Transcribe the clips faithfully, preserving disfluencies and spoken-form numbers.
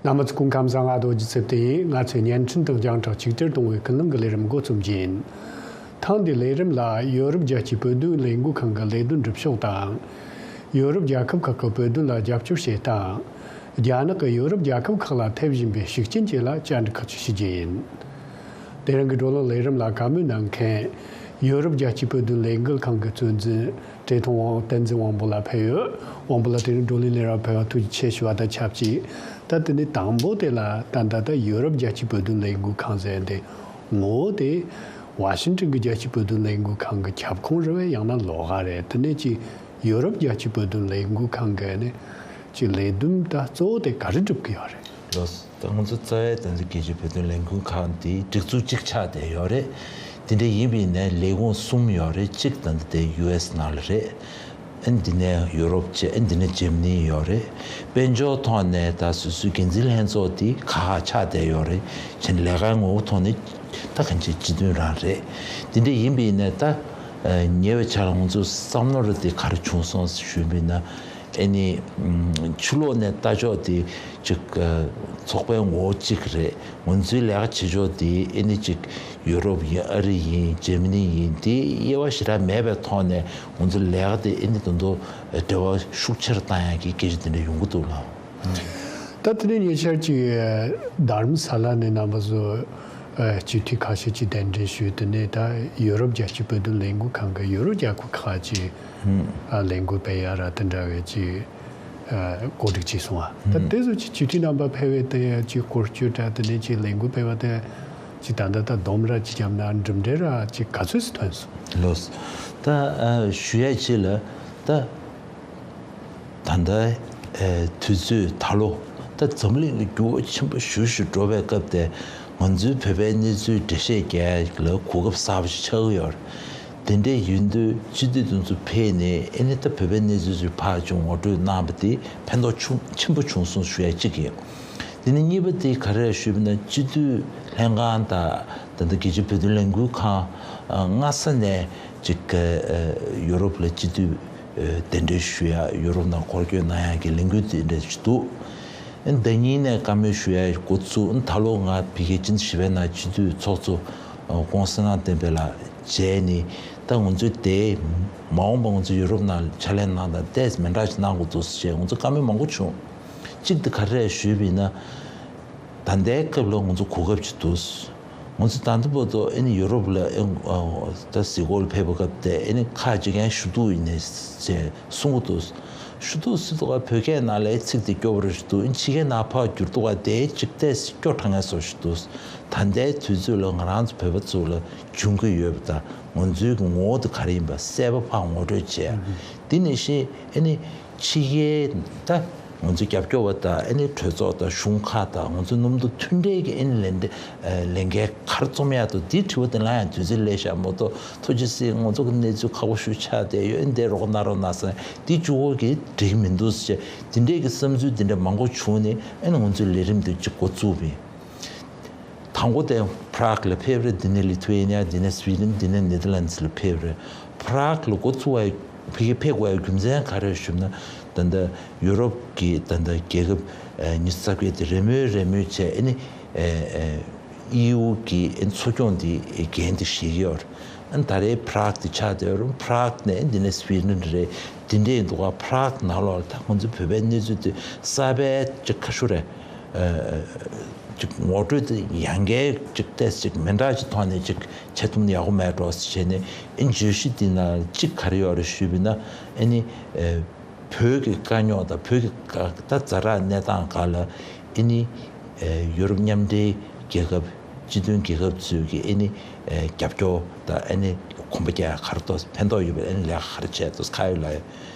རྣམ་པ་ཚོ་སྐུ་ཁམས་བཟང་། ང་རྡོ་རྗེ་ཚེ་བརྟན་ཡིན། ང་ཚོས་བརྙན་འཕྲིན་དང་རྒྱང་བསྒྲགས་ཆིག་སྒྲིལ་གཏོང་བའི་ཀུན་གླེང་གི་ལས་རིམ་འགོ་རྩོམ་རྒྱུ་ཡིན། ཐེངས་འདིའི་ལས་རིམ་ལ་ཡོ་རོབ་རྒྱལ་སྤྱིའི་བོད་དོན་ལས་འགུལ་ཁང་གི་ལས་དོན་སྒྲུབ་ཕྱོགས་དང་། ཡོ་རོབ་རྒྱལ་ཁབ་ཁག་གི་བོད་དོན་ལ་རྒྱབ་སྐྱོར་བྱེད་སྟངས། རྒྱ་ནག་གིས་ཡོ་རོབ་རྒྱལ་ཁབ་ཁག་ལ་ཐེབས་བཞིན་པའི་ཤུགས་རྐྱེན་བཅས་ལ་བཅར་འདྲི་ཁག་ཅིག་ཞུ་རྒྱུ་ཡིན། དེ་རིང་གི་བགྲོ་གླེང་ལས་རིམ་ལ་བཀའ་མོལ་གནང་མཁན། ཡོ་རོབ་རྒྱལ་སྤྱིའི་བོད་དོན་ལས་འགུལ་ཁང་གི་གཙོ་འཛིན་བཀྲས་མཐོང་བསྟན་འཛིན་དབང་པོ་ལགས་ཕེབས་ཡོད། དབང་པོ་ལགས་དེ་རིང་བགྲོ་གླེང་ལས་རིམ་ཕེབས་པར་ཐུགས་རྗེ་ཆེ་ཞུ་བ་དང་ཆབས་ཅིག་ད་དེ་ནས་དང་པོ་དེ་ལ་ད་ད་ལྟ་ཡོ་རོབ་རྒྱལ་སྤྱིའི་བོད་དོན་ལས་འགུལ་ཁང་ཟེར་དེ་ངོ་བོ་དེ་ཝ་ཤིང་ཊོན་གྱི་རྒྱལ་སྤྱིའི་བོད་དོན་ལས་འགུལ་ཁང་གི་ཁྱབ་ཁོངས་རེད་པས། ཡང་ན་ལོགས་ཀ་རེད། དེ་ནས་ཅིག་ཡོ་རོབ་རྒྱལ་སྤྱིའི་བོད་དོན་ལས་འགུལ་ཁང་གི་ནས་ཅིག་ལས་དོན་ད་གཙོ་བོ་དེ་ག་རེ་སྒྲུབ་ཀྱི་ཡོད་རེད། ལགས་སོ། ད་ང་ཚོ་རྩ་བའི་ད་ལྟ་རྒྱལ་སྤྱིའི་བོད་དོན་ལས་འགུལ་ཁང་དེ་སྒྲིག་འཛུགས་གཅིག་ཆགས་བསྡད་ཡོད་རེད། དེ་འདྲ་ཡིན་པ་ཡིན་ནའི་ལས་ཁུངས་གསུམ་ཡོད་རེད། གཅིག་ད་ལྟ་དེ་ཡུ་ཨེས་ནང་ལ་རེད། ཨ་ནི་འདི་ནས་ཡུ་རོབ་བྱས། ཨ་ནི་འདི་ནས་འཇར་མ་ནི་ཡོད་རེད། དཔལ་འབྱོར་ཐོག་ནས་ད་སོ་སོའི་འགན་འཛིན་ལྷན་ཚོགས་དེ་ཁག་ཁག་ཆགས་བསྡད་ཡོད་རེད། བྱས་ནས་ལས་ཀའི་ངོ་བོ་ཐོག་ནས་ད་གང་ཅི་སྤྱི་མཐུན་རང་རེད། དེ་འདྲ་ཡིན་པ་ཡིན་ནའི་ད་ཉེ་བའི་ཆར་ང་ཚོ་བསམ་བློ་རེ་དེ་ག་རེ་བྱུང་སོང་ཞུས་པ་ཡིན་ན། ཨ་ནི་ཕྱི་ལོགས་ནས་ལྟ་ཕྱོགས་དེ་ཅིག་ཚོགས་པའི་ངོ་བོ་གཅིག་རེད། ང་ཚོའི་ལས་ཀ་བྱེད་ཕྱོགས་དེ་ཨ་ནི་ཅིག་ཡུ་རོབ་ཡིན། ཨ་རི་ཡིན། འཇར་མ་ནི་ཡིན། དེ་དབྱེ་བ་ཞེ་དྲག་མེད་པའི་ཐོག་ནས་ང་ཚོའི་ལས་ཀ་དེ་ཨ་ནི་ད་དུང་འབྲེལ་བ་ཤུགས་ཆེར་བཏང་ཡག་གི་སྐད་ཆ་དེ་འདྲ་ཡོང་གི་འདུག་ལགས། ད་དེ་ནས་ཉེ་ཆར་གྱི་རྡ་རམ་ས་ལ་ནས་རྣམ་པ་ཚོ་སྤྱི་འཐུས་ཁ་ཤས་ཀྱིས་གདན་འདྲེན་ཞུས། དེ་ནས་ད་ཡུ་རོབ་རྒྱལ་སྤྱིའི་བོད་དོན་ལས་འགུལ་ཁང་གི་ཡུ་རོབ་རྒྱལ་ཁབ་ཁག་ཅིག་ལས་འགུལ་སྤེལ་ཡ་ར་དེ་འདྲ་བའི་ཅིག་གོ་སྒྲིག་བྱས་སོང་བ། ད་དེ་ཚོ་ཅིག་སྤྱི་འཐུས་རྣམ་པ་ཕེབས་པའི་དེ་ཅིག་སྐོར་སྐྱོད་འདྲ་དེ་ནས་ཅིག་ལས་འགུལ་སྤེལ་བ་དེ་ཅིག་ད་ལྟ་ད་སྡོམ་ར་ཅིག་བརྒྱབ་ན་གྲུབ་འབྲས་ར་ཅིག་ག་ཚོད་ཙམ་ཐོན་སོང་། ལགས་སོ། ད་ཞུ་ཡ་ཅིག་ལ་ད། ད་ལྟ་དུས་ཚོད་ད་ལོ་ད་འཛམ་གླིང་ལ་འགྱུར་བ་ཆེན་པོ་ཞེ་པོ་ཞིག་འགྲོ་བའི་སྐབས་དེ། ང་ཚོའི་བོད་པའི་གནས་ཚུལ་འགྲེལ་བཤད་རྒྱག་ཡ་ལ་གོ་སྐབས་གསར་པ་ཞིག་ཆགས་ཀྱི་ཡོད་རེད། དེ་འདྲ་ཡིན་དུས་སྤྱི་འཐུས་དེ་ཚོ་ཕེབས་ནས་ཨ་ནི་ད་བོད་པའི་གནས་ཚུལ་ཞིག་ཕར་ཅིག་ངོ་སྤྲོད་གནང་བ་དེ་ཕན་ཐོགས་ཆུང་ཆེན་པོ་བྱུང་སོང་ཞུ་ཡ་གཅིག་ཡིན། དེ་ནས་གཉིས་པ་དེ་ག་རེ་ཞུས་པ་ན། སྤྱི་འཐུས་ལྷན་ཁང་དང་ད་ལྟ་རྒྱལ་སྤྱིའི་བོད་དོན་ལས་འགུལ་ཁང་སྔ་ས་ནས་ཅིག་ཡུ་རོབ་ལ་སྤྱི་འཐུས་གདན་འདྲེན་ཞུ་ཡ། ཡུ་རོབ་ནང་སྐོར་སྐྱོད་གནང་ཡ་གི་ལས་འགུལ་དེ་འདྲ་ཞིག་འདུག་ཟླ་གཉིས་ནས་བཀའ་མོལ་ཞུ་ཡ་འགོ་ཚུགས། ད་ལོ་ང་ཕ་གི་སྤྱི་ཟླ་བཞི་པའི་ནང་སྤྱི་འཐུས་ཚོགས་གཙོ་ཨ་༸གོང་ས་ལྷ་ཁང་བསྟན་འཕེལ་ལགས་མཇལ་ནས། ད་ང་ཚོའི་དེ་མ་འོངས་པ་ང་ཚོ་ཡུ་རོབ་ནང་ཕྱག་ལས་གནང་སྟངས་ཏོག་ཙམ་མི་འདྲ་ཞིག་གནང་དགོས་འདུག་ཟེར་ང་ཚོ་བཀའ་མོལ་མང་པོ་བྱུང་། གཅིག་དེ་ག་རེ་ཞུས་པ་ཡིན་ན། ད་ལྟའི་སྐབས་ལ་ང་ཚོ་གོ་སྐབས་ཅིག་འདུག་ང་ཚོ་ད་ལྟ་བར་དུ་ཨ་ནི་ཡུ་རོབ་ལ་ཨ་ད་གཟིགས་སྐོར་ལ་ཕེབས་པའི་སྐབས་དེ་ཨ་ནི་ཁག་ཅིག་ཡང་ཞུ་གཏུག་ཡིན་ནས་ཅེས་གསུང་གི་འདུག་ཞུ་གཏུག་ཟེར་དུས་ཀ་བོད་སྐད་ནང་ལ་ཚིག་དེ་སྐྱོ་པོ་རེ་ཞིག་འདུག་ཨ་ནི་ཕྱི་སྐད་ནང་ཕར་བསྒྱུར་དུས་ཀ་དེ་ཅིག་ཏོག་ཙམ་སྐྱོ་དྲགས་ངེས་བཟོ་ཞིག་འདུག་ད་ལྟའི་དུས་ཚོད་ལ་ང་རང་ཚོ་བོད་པ་ཚོ་ལ་འབྱུང་གི་ཡོད་པ་དང་ང་ཚོའི་གི་ངོ་བོ་དེ་ག་རེ་ཡིན་པ་གསལ་པོ་ཕར་ངོ་སྤྲོད་བྱས། དེ་ནས་ཤེས་ཨ་ནི། ཕྱི་རྒྱལ་ད་ང་ཚོའི་རྒྱབ་སྐྱོར་བ་དང་ཨ་ནི་གྲོས་ཚོགས་དང་གཞུང་ཁག་དང་ང་ཚོའི་གནམ་གྲུ་མཐུན་འབྲེལ་གྱི་ཨ་ནི་ལས་འདི་ལས་འགན་ག་རེ་རྩོམ་ཡག་འདུག་དེའི་དྲི་བ་དེ་ལ་ཡང་དུས་ཚོད་སླེབས་ཤག་མ་གཏོགས། ཐུགས་རྗེ་གཟིགས། ང་ཚོ་གི་གནས་ཚུལ་ཁག་པོ་ཞིག་ཆགས་བསྡད་ཡོད། ཨ་ནི་འདི་རོགས་གནང་རོགས་གནང་ཟེར་དེ་གཅིག་པོ་གིས་འགྲིག་མི་འདུག་ཟེར། དེ་འདྲའི་གི་བསམ་ཚུལ་དེ་འདྲ་མང་པོ་བྱུང་ནས་ཨ་ནི་ང་ཚོའི་ལས་རིམ་འདི་གཅིག་འགོ་བཙུགས་པ་ཡིན། དང་པོ་དེ་Prague་ལ་ཕེབས་རེད། འདི་ནས་Lithuania། འདི་ནས་Sweden། འདི་ནས་Netherlands་ལ་ཕེབས་རེད། Prague་ལ་འགོ་བཙུགས་པའི་ཕ་གི་ཕེབས་དགོས་པའི་རྒྱུ་མཚན་ག་རེ་ཞུས་ན། ད་ལྟ་ཡུ་རོབ་ཀྱི་ད་ལྟ་རྒྱལ་ཁབ་ཉི་ཤུ་རྩ་བརྒྱད་དེ་རེས་མོས་རེས་མོས་བྱས་ཨ་ནི་ཨེ་ཨེ་ཨི་ཡུ་གི་ཨེ་འཚོ་སྐྱོང་དེ་འགན་དེ་བཞེས་ཀྱི་ཡོད་རེད། ཨ་ནི་ད་རེས་Prague་དེ་ཆགས་བསྡད་ཡོད་རེད། Prague་ནས་འདི་ནས་Sweden་རེད། དེ་འདྲ་ཡིན་དུས་ཀ་Prague་ནང་ལོགས་ལ་ད་ང་ཚོའི་བོད་པའི་གནས་ཚུལ་དེ་གསར་པའི་ཅིག་ཁ་ཤོ་རེད། ཅིག་ངོ་སྤྲོད་དེ་ཡང་བསྐྱར་ཅིག་ཏོག་ཙམ་ཅིག་མི་འདྲ་ཅིག་ཐོག་ནས་ཅིག་བྱེད་ཐུབ་ན་ཡག་པོ་མེད་འགྲོ་ཟེར་བྱས་ནས། ཨ་ནི་བརྗོད་གཞི་འདི་ནང་ཅིག་ག་རེ་ཡོད་རེད་ཞུས་པ་ཡིན་ན། ཨ་ནི་བོད་ཀྱི་དཀའ་རྙོག་དང་བོད་ཀྱི་ད་ཛ་དྲག་གནས་སྟངས་སྒང་ལ་ཨ་ནི་ཡུ་རོབ་མཉམ་འབྲེལ་རྒྱལ་ཁབ་སྤྱི་མཐུན་རྒྱལ་ཁབ་ཚོས་ཀྱི་ཨ་ནི་རྒྱབ་སྐྱོར་དང་ཨ་ནི་གོམ་པ་རྒྱག་ག་རེ་འདུག་ཕན་ཐོགས་ཡོད་པའི་ཨ་ནི་ལས་ཀ་ག་རེ་བྱས་འདུག་ག་ཡོད་ལ་ཡོད།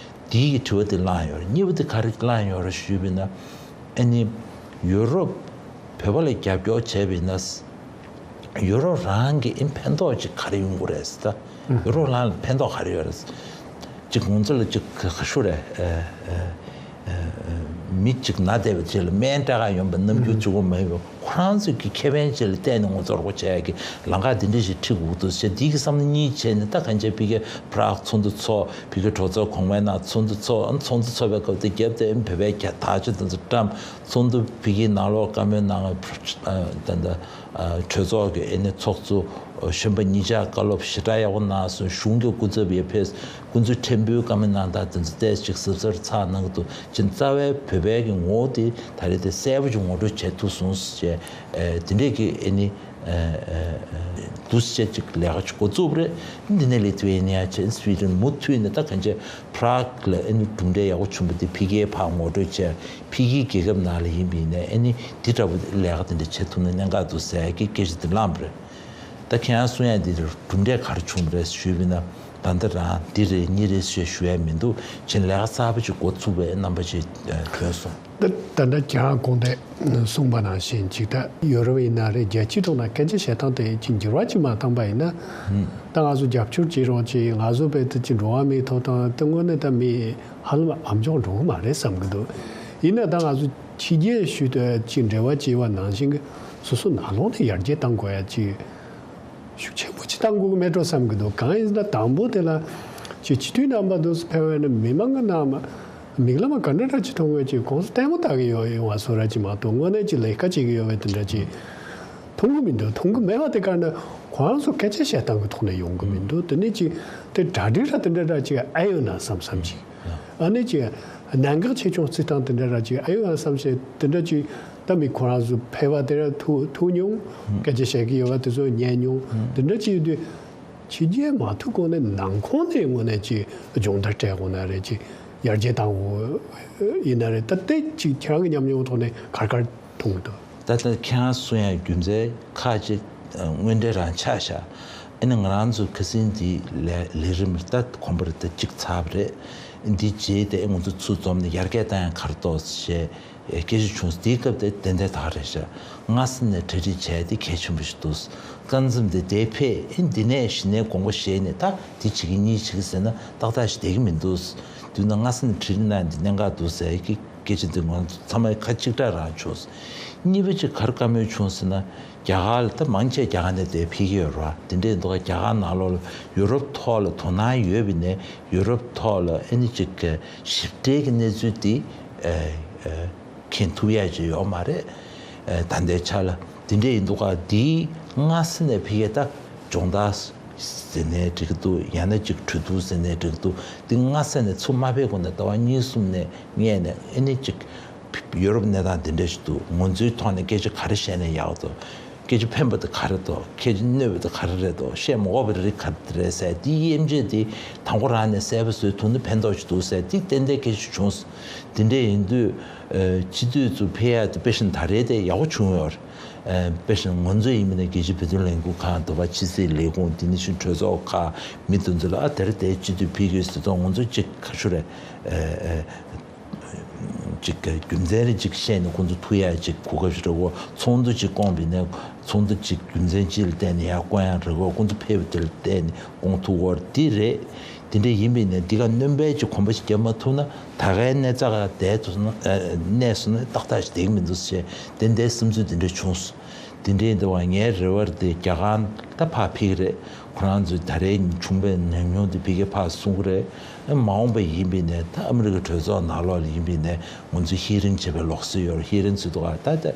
དེའི་གི་དྲི་བ་དེ་བླངས་ཡོད་རེད། གཉིས་པ་དེ་ག་རེ་བླངས་ཡོད་རེད་ཞུས་པ་ཡིན་ན། ཨ་ནི་ཡུ་རོབ་བོད་པ་ལ་རྒྱབ་སྐྱོར་བྱས་པ་ཡིན་ན། ཡུ་རོབ་རང་གི་ཨིན་ཕན་ཐོགས་ཅིག་ག་རེ་ཡོང་གི་རེད་ཟེར། ད་ཡུ་རོབ་རང་ལ་ཕན་ཐོགས་ག་རེ་ཡོད་རེད། ཅིག་ང་ཚོ་ལ་ཅིག་ག་ཤོད་རེད། མི་ཅིག་ན་བསྡད་པའི་རྗེས་ལ་སྨན་སྤྲད་ག་ཡོང་བའི་རྣམ་འགྱུར་གཅིག་པོ་མ་ཡིན་པར། ཁོ་རང་ཚོའི་གི་ཁེ་ཕན་ཅིག་ལ་བལྟས་ནས་ང་ཚོ་རོགས་པ་བྱེད་ཡ་གི་ལམ་ཁ་འདི་འདྲ་ཞིག་ཁྲིད་དགོས་འདུག་ཟེར། འདི་གི་བསམ་བློ་གཉིས་བྱས་ནས། ད་གང་ཅི་ཕ་གིའི་པ་རག་ཚོགས་འདུ་ཚོགས། ཕ་གིའི་གྲོས་ཚོགས་གོང་མའི་ནང་ཚོགས་འདུ་ཚོགས། ཨ་ཚོགས་འདུ་ཚོགས་པའི་སྐབས་དེ་རྒྱབ་དེ་བོད་པའི་རྒྱ་དར་ལྕོག་དེ་ཚོ་བཀྲམ། ཚོགས་འདུ་ཕ་གིའི་ནང་ལོགས་བཀའ་མོལ་གནང་། ཨ་ད་ད་ཨ་གྲོས་ཚོགས་ཀྱི་ཨ་ནི་ཚོགས་གཙོ་གཞོན་པ་གཉིས་ཆར་བཀའ་སློབ་ཞེ་དྲག་ཡག་པོ་གནང་སོང་། གཞུང་གི་སྐུ་ཚབ་ཡར་ཕེབས། སྐུ་ཚབ་ཕྲན་བུའི་བཀའ་མོལ་གནང་སྟངས་དེ་ཚོ་ཏོག་ཙམ་ཅིག་གཟབ་གཟབ་ཚགས་གནང་གི་འདུག་ཅིང་རྩ་བའི་བོད་པའི་གི་ངོ་བོ་དེ་ད་རེས་དེ་གསལ་པོ་ཅིག་ངོ་སྤྲོད་བྱེད་ཐུབ་སོང་ཟེར། ཨེ་དེ་འདྲས་ཀྱི་ཨེ་ནི་ཨེ་ཨེ་ཨེ་འདུག་སེ་ཅིག་ལས་ཀ་ཅིག་འགོ་བཙུགས་པ་རེད། འདི་ནས་ལི་ཐུ་ཝེ་ནི་ཡ་བྱས། སི་ཝི་ཌེན་མུ་མཐུད་ནས། ད་གང་ཅི་པ་རག་ལ་ཨེ་ནི་གྲུབ་འབྲས་ཡག་པོ་བྱུང་བ་དེ་ཕ་གིའི་ཕར་ངོ་སྤྲོད་བྱས། ཕ་གིའི་རྒྱལ་ཁབ་ནང་ལ་ཡིན་པ་ཡིན་ནའི་ཨེ་ནི་འདི་འདྲ་པོ་ལས་ཀ་དེ་འདྲ་བྱེད་ཐུབ་ན་གནད་འགག་འདུག་ཟེར་གྱི་སྐད་ཆ་དེ་བླངས་པ་རེད། ད་ཁྱེད་རང་གསུང་ཡ་འདི་གྲུབ་འབྲས་ག་རེ་བྱུང་རེད་ཞུས་པ་ཡིན་ན། ད་ལྟ་རང་འདི་རེད་གཉིས་རེད་ཞེས་ཞུ་ཡ་མི་འདུག་ཅིང་ལས་ཀ་གསར་པ་ཅིག་འགོ་ཚུགས་པའི་རྣམ་པ་ཅིག་ཐོན་སོང་། ད་ད་ལྟ་ཁྱེད་རང་གོང་དུ་གསུངས་པ་ནང་བཞིན་ཅིག་ད་ཡོ་རོབ་ཡིན་ན་རེད། རྒྱལ་སྤྱིའི་ཐོག་ན་སྐད་ཆ་བཤད་སྟངས་དེ་ཅིག་འགྱུར་བ་ཅིག་མ་བཏང་པ་ཡིན་ན། ད་ང་ཚོ་རྒྱབ་སྐྱོར་བྱེད་རོགས་བྱེད། ང་ཚོ་བོད་དུ་ཅིག་འགྲོ་བ་མིའི་ཐོབ་ཐང་དེ་དངོས་གནས་ད་མི་ཧ་ལམ་ཨ་མཆོག་འགྲོ་གི་མ་རེད་བསམ་གི་འདུག་ཡིན་ན་ད་ང་ཚོ་ཕྱི་རྒྱལ་ཞིག་ཏུ་ཅིག་འབྲེལ་བ་བྱེད་པ་ནང་བཞིན་གྱི་སོ་སོ་ནང་ལོགས་ནས་ཡར་རྒྱས་གཏང་དགོས་ཡ་ཅིག་ཤུགས་ཆེན་པོ་ཅིག་བཏང་དགོས་ཀྱི་མེད་འགྲོ་བསམ་གྱི་འདུག་གང་ཡིན་ཟེར་ན་དང་པོ་དེ་ལ་ཅིག་སྤྱི་འཐུས་རྣམ་པ་འདུག་སེ་ཕེབས་པ་ཡིན་ན་མི་མང་གི་ནང་མ་མིག་ལམ་ག་འདྲ་འདྲ་ཅིག་མཐོང་དགོས། ཅིག་གོང་ས་ལྟད་མོ་ལྟ་གི་ཡོད་ཡོད་པ་བཟོ་འདྲ་ཅིག་མ་གཏོགས་དངོས་གནས་ཅིག་ལས་ཀ་བྱེད་ཀྱི་ཡོད་པ་དེ་འདྲ་ཅིག་མཐོང་གི་མི་འདུག་མཐོང་གི་མེད་པ་དེ་ག་ནི་ཁོ་རང་ཚོ་སྐད་ཆ་བཤད་སྟངས་ཀྱི་ཐོག་ནས་ཡོང་གི་མི་འདུག་དེ་ནས་ཅིག་དེ་གྲ་སྒྲིག་ར་དེ་འདྲ་འདྲ་ཅིག་ཨེ་ཡོད་ན་བསམ་བསམ་ཅིག་ཨ་ནི་ཅིག་གནད་འགག་ཆེ་ཆུང་བརྩི་སྟངས་དེ་འདྲ་ར་ཅིག་ཨེ་ཡོད་ན་བསམ་བྱས། དེ་འདྲ་ཅིག་ད་མི་ཁོ་རང་ཚོ་ཕལ་པ་དེ་ར་ཐུག་ཐུག་མྱོང་། སྐད་ཆ་བཤད་ཀྱི་ཡོད་པ་དེ་ཚོ་ཉན་མྱོང་། དེ་འདྲ་ཅིག་ཡོད་དུས་ཕྱི་རྒྱལ་མ་ཐུག་གོང་ནས་ནང་ཁོངས་ནས་དངོས་གནས་ཅིག་སྦྱོང་བརྡར་སྤྲད་དགོས་ན་རེད། ཅིག་ཡར་རྒྱས་བཏང་དགོས་ཡིན་ན་རེད། ད་དེ་ཅིག་ཁྱེད་རང་གི་ཉམས་མྱོང་ཐོག་ནས་ག་རེ་ག་རེ་མཐོང་གི་འདུག་ད་ལྟ་ཁྱེད་རང་གསུང་ཡ་རྒྱུ་མཚན་ཁག་ཅིག་དངོས་འབྲེལ་རང་ཆགས་ཤག་ཨ་ནི་ང་རང་ཚོ་ཁ་སང་འདི་ལས་ལས་རིམ་ད་གོམ་པ་རེ་ད་གཅིག་ཚར་བ་རེད། འདི་རྗེས་དེ་ང་ཚོ་ཚུར་འཛོམས་ནས་ཡར་རྒྱས་བཏང་ཡ་ག་རེ་འདུག་ཞེས་སྐད་ཆ་བྱུང་། དེའི་སྐབས་དེ་ཏན་ཏན་ད་ག་རེད་ཤག་སྔ་ས་ནས་གྲ་སྒྲིག་བྱས་དེ་གལ་ཆེན་པོ་ཞིག་འདུག་རྐང་འཛེམ་དེ་དེ་ཕེབས། ཨེ་འདི་ནས་གཞི་ནས་དགོངས་པ་བཞེས་ནས་ད་འདི་བྱེད་ཀྱི་གཉིས་བྱེད་ཀྱི་ཟེར་ན་ཏག་ཏག་ཞིག་བསྡད་ཀྱི་མི་འདུག་དུས་ན་སྔ་ས་ནས་གྲ་སྒྲིག་གནང་འདི་གནད་འགག་འདུག་ཟེར་གྱི་སྐད་ཆ་འདི་ང་ཚོ་ཚང་མས་ཁ་གཅིག་གྲགས་རང་བྱུང་། གཉིས་པ་ཅིག་ག་རེ་བཀའ་མོལ་བྱུང་ཟེར་ན། རྒྱ་གར་ལ་ད་མང་ཆེ་རྒྱ་གར་ནས་དེ་ཕེབས་ཀྱི་ཡོད་རེད་བ། དེ་འདྲའི་འདུག་ག་རྒྱ་གར་ནང་ལོགས་ལ་ཡུ་རོབ་ཐོག་ལ་དོ་སྣང་ཡོད་པ་ནས་ཡུ་རོབ་ཐོག་ལ་ཨ་ནི་ཅིག་གི་ཞིབ་ཕྲའི་གི་གནས་ཚུལ་དེ་ཨེ་ཨེ་མཁྱེན་ཐུབ་ཡ་ཅིག་ཡོད་མ་རེད། ཨེ་ད་ལྟའི་ཆ་ལ་དེ་འདྲ་ཡིན་འདུག་ག་དེའི་སྔ་ས་ནས་ཕ་གིར་ད་སྦྱོང་བརྡར་ཟེར་ནའི་འགྲིག་གི་འདུག་ཡང་ན་ཅིག་གྲོས་བསྡུར་ཟེར་ནའི་འགྲིག་གི་འདུག་དེ་སྔ་ས་ནས་ཚུར་མ་ཕེབས་གོང་ནས་ཟླ་བ་གཉིས་གསུམ་ནས་སྔས་ནས་ཨེ་ནི་ཅིག་ཡོ་རོབ་གནས་སྟངས་འདི་འདྲ་ཞིག་འདུག་ང་ཚོའི་ཐོག་ནས་སྐད་ཆ་ག་རེ་བཤད་ན་ཡག་འདུག་སྐད་ཆ་ཕན་པ་དེ་ག་རེ་འདུག་སྐད་ཆ་གནོད་པ་དེ་ག་རེ་རེད་འདུག་བཤད་མ་དགོས་པ་རིགས་ག་རེ་རེད་ཟེར། དེའི་དབྱེ་འབྱེད་དེ་དང་པོ་རང་ནས་གསལ་པོ་བཟོས་ཐུབ་ན་ཕན་ཐོགས་ཅིག་འདུག་ཟེར། དེ་ཏན་ཏན་སྐད་ཆ་བྱུང་སོང་། དེ་འདྲ་ཡིན་དུས་ཨ་སྤྱི་འཐུས་ཚོ་ཕེབས་ཡ་དེ་དཔེ་བཞིན་ད་རེས་དེ་ཡག་པོ་བྱུང་ཡོད་རེད། ཨ་དཔེ་བཞིན་ང་ཚོ་ཡིན་མིན་ན་རྒྱལ་སྤྱིའི་བོད་དོན་ལས་འགུལ་ཁང་། འདི་པ་ཕྱི་སྲིད་ལས་ཁུངས། དེ་ནང་བཞིན་གྲོས་ཚོགས་ཁག་མི་དེ་ཚོ་ལ་ཨ་དེ་རིང་དེ་སྤྱི་འཐུས་ཕེབས་ཀྱི་ཡོད་ཟེར་ཙང་ང་ཚོ་ཅིག་ག་ཞུ་རེད། ཨ་ཨ་ཅིག་རྒྱུ་མཚན་རེ་ཅིག་བཤད་ནས་ཁོང་ཚོ་ཐུག་ཡ་ཅིག་གོ་སྐབས་ཤིག་རེད་གོ། ཚོགས་འདུ་ཅིག་བསྐོངས་པ་ཡིན་ན་ཚོགས་འདུ་ཅིག་རྒྱུ་མཚན་ཅིག་ལ་བརྟེན་ནས་ཡར་བསྐོང་ཡ་རེད་གོ། ཁོང་ཚོ་ཕེབས་པ་དེ་ལ་བརྟེན་ནས་བསྐོང་ཐུབ་ཀྱི་ཡོད་རེད། དེ་རེད། དེ་འདྲ་ཡིན་པ་ཡིན་ན་འདི་ག་སྣོན་པ་ཅིག་གོམ་པ་ཞིག་བརྒྱབ་མ་ཐུབ་ན་ད་གའི་གནས་རྩ་ག་བསྡད་ཐུབ་སོང་ན། ཨ་གནས་སོང་ན་ཏག་ཏག་ཞིག་བསྡད་ཀྱི་མི་འདུག་ཟེར་དེ་འདྲའི་བསམ་ཚུལ་དེ་འདྲ་བྱུང་སོང་། དེ་འདྲའི་འདི་བ་ངའི་རེ་བ་དེ་རྒྱ་གར་ད་ཕར་ཕེབས་ཀྱི་རེད། ཁོ་རང་ཚོས་ད་རེས་བྱུང་བའི་ཉམས་མྱོང་དེ་ཕ་གིར་ཕར་གསུང་གི་རེད། ཨ་མ་འོངས་པ་ཡིན་པ་ཡིན་ནའི་ད་ཨ་མི་རི་ཀའི་གྲོས་ཚོགས་ནང་ལོགས་ལ་ཡིན་པ་ཡིན་ནའི་ང་ཚོས་ཧི་རིང་བྱེད་པའི་ལུགས་སྲོལ་ཡོད་རེད། ཧི་རིང་ཟེར་དུས་ད་ལྟ་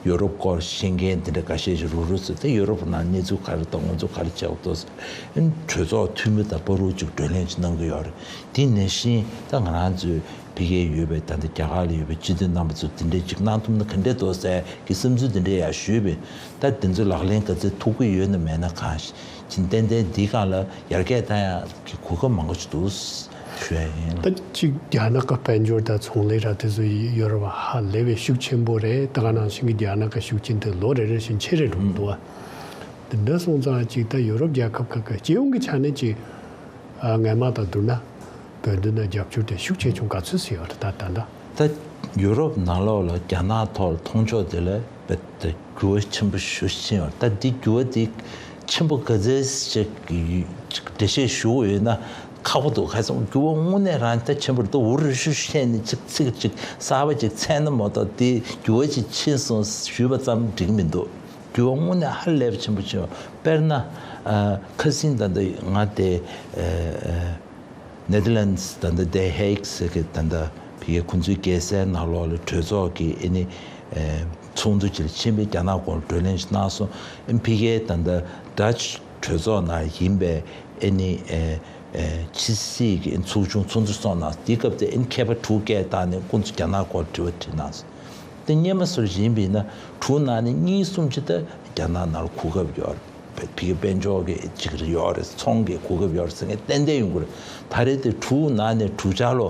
ཡོ་རོབ་སྐོར་ཤེས་མཁན་དེ་འདྲ་འགའ་ཤས་ཤིག་རུག་རུག་ཚོས་ད་ཡོ་རོབ་ནང་གནས་ཚུལ་ག་རེ་འདུག་ང་ཚོ་ག་རེ་བྱེད་དགོས་འདུག་ཟེར། ཨ་གྲོས་ཚོགས་འཐུས་མི་དང་བར་དུ་ཅིག་བགྲོ་གླེང་ཅིག་གནང་གི་ཡོད་རེད། དེ་ནང་བཞིན་ད་ང་རང་ཚོའི་ཕ་གིར་ཡོད་པའི་ད་ལྟ་རྒྱ་གར་ལ་ཡོད་པའི་སྤྱི་འཐུས་རྣམ་པ་ཚོ་དེ་འདྲའི་ཅིག་གནང་ཐུབ་ན་ག་འདྲས་འདུག་ཟེར་གྱི་བསམ་ཚུལ་དེ་འདྲས་ཡང་ཞུས་པས། ད་དེ་ཚོ་ལག་ལེན་ག་ཚོད་ཐུབ་ཀྱི་ཡོད་ན་མེད་ན་གང་ཅིན་ཏན་ཏན་འདིའི་སྒང་ལ་ཡར་རྒྱས་བཏང་ཡག་གི་གོ་སྐབས་མང་པོ་ཞིག་འདུག་ཞུ་ཡ་ཡིན། ད་ཅིག་རྒྱ་ནག་གི་དཔལ་འབྱོར་དང་ཚོང་ལས་ར་དེ་ཚོ་ཡོ་རོབ་ཧ་ལས་པའི་ཤུགས་ཆེན་པོ་རེད། ད་ག་ནང་བཞིན་གྱི་རྒྱ་ནག་གི་ཤུགས་རྐྱེན་དེ་ལོ་རེ་རེ་བཞིན་ཆེ་རུ་འགྲོ་གི་འདུག་བ། དེ་འདྲ་སོང་ཙང་ཅིག་ད་ཡོ་རོབ་རྒྱལ་ཁབ་ཁག་གི་སྤྱི་ཡོངས་ཀྱི་ཆ་ནས་ཅིག་ཨ་སྔོན་མ་དང་བསྡུར་ན་བོད་འདི་ན་རྒྱབ་སྐྱོར་དེ་ཤུགས་ཆེ་ཆུང་ག་ཚོད་ཡོད་རེད། ད་ད་ལྟ། ད་ཡུ་རོབ་ནང་ལོགས་ལ་རྒྱ་ནག་ཐོག་ལ་མཐོང་ཕྱོགས་དེ་ལ་རྦད་དེ་འགྱུར་བ་ཆེན་པོ་ཞེ་པོ་ཕྱིན་ཡོད་རེད། ད་འདི་འགྱུར་བ་འདི་ཆེན་པོ་ག་ཚོད་ཅིག་ཡོད་ཅིག་འགྲེལ་བཤད་ཞུ་དགོས་ཡོད་ན། ཁག་པོ་འདུག་ཁ་སང་འགྱུར་བ་དངོས་གནས་རང་ད་ཆེན་པོ་རེད་འདུག་འུར་རུ་ཤུ་ཤུ་བཤད་ནས་ཅིག་ཚིག་ཅིག་གསར་པ་ཅིག་འཚོལ་ན་མ་གཏོགས་དེ་འགྱུར་བ་ཅིག་ཕྱིན་སོང་ཞུས་པ་ཙམ་འགྲིག་མི་འདུག་འགྱུར་བ་དངོས་གནས་ཧ་ལས་པ་ཆེན་པོ་བྱུང་། དཔེར་ན་ཨ་ཁ་སང་ད་ལྟ་ང་དེ་ཨ་ཨ་ནེ་དར་ལན་སི་ད་ལྟ་དེ་ཧེག་ཟེར་གི་ད་ལྟ་ཕ་གི་ཁོང་ཚོའི་རྒྱལ་སའི་ནང་ལོགས་ལ་གྲོས་ཚོགས་ཀྱི་ཨ་ནི་ཨ་ཚོགས་འདུ་ཅིག་ལ་ཕྱིན་པས་རྒྱ་ནག་སྐོར་བགྲོ་གླེང་ཞིག་གནང་སོང་། ཨ་ཕ་གིའི་ད་ལྟ་ཌ་ཅི་གྲོས་ཚོགས་ནང་ཡིན་པའི་ཨ་ནི་ཨ་ཨ་ཕྱི་སྲིད་ཀྱི་ཚོགས་ཆུང་ཚོགས་འདུ་སོང་ནང་དེའི་སྐབས་དེ་ཨ་ནི་མཁས་པ་དྲུག་བརྒྱད་བཏང་ནས་ཁོང་ཚོ་རྒྱ་ནག་སྐོར་དྲི་བ་དྲིས་གནང་སོང་། དེ་སྔོན་མ་སོར་ཡིན་པས་ན་དྲུག་ནང་ནས་གཉིས་གསུམ་ཅིག་ད་རྒྱ་ནག་ནང་ལ་གོ་སྐབས་ཡོད་རེད། ཕ་གི་དཔལ་འབྱོར་གྱི་ཅིག་ཡོད་རེད། ཚོང་གི་གོ་སྐབས་ཡོད་རེད་ཟེར་མཁན་ཏན་ཏན་ཡོང་གི་རེད། ད་རེས་དེ་དྲུག་ནང་ནས་དྲུག་ཆ་ལོ་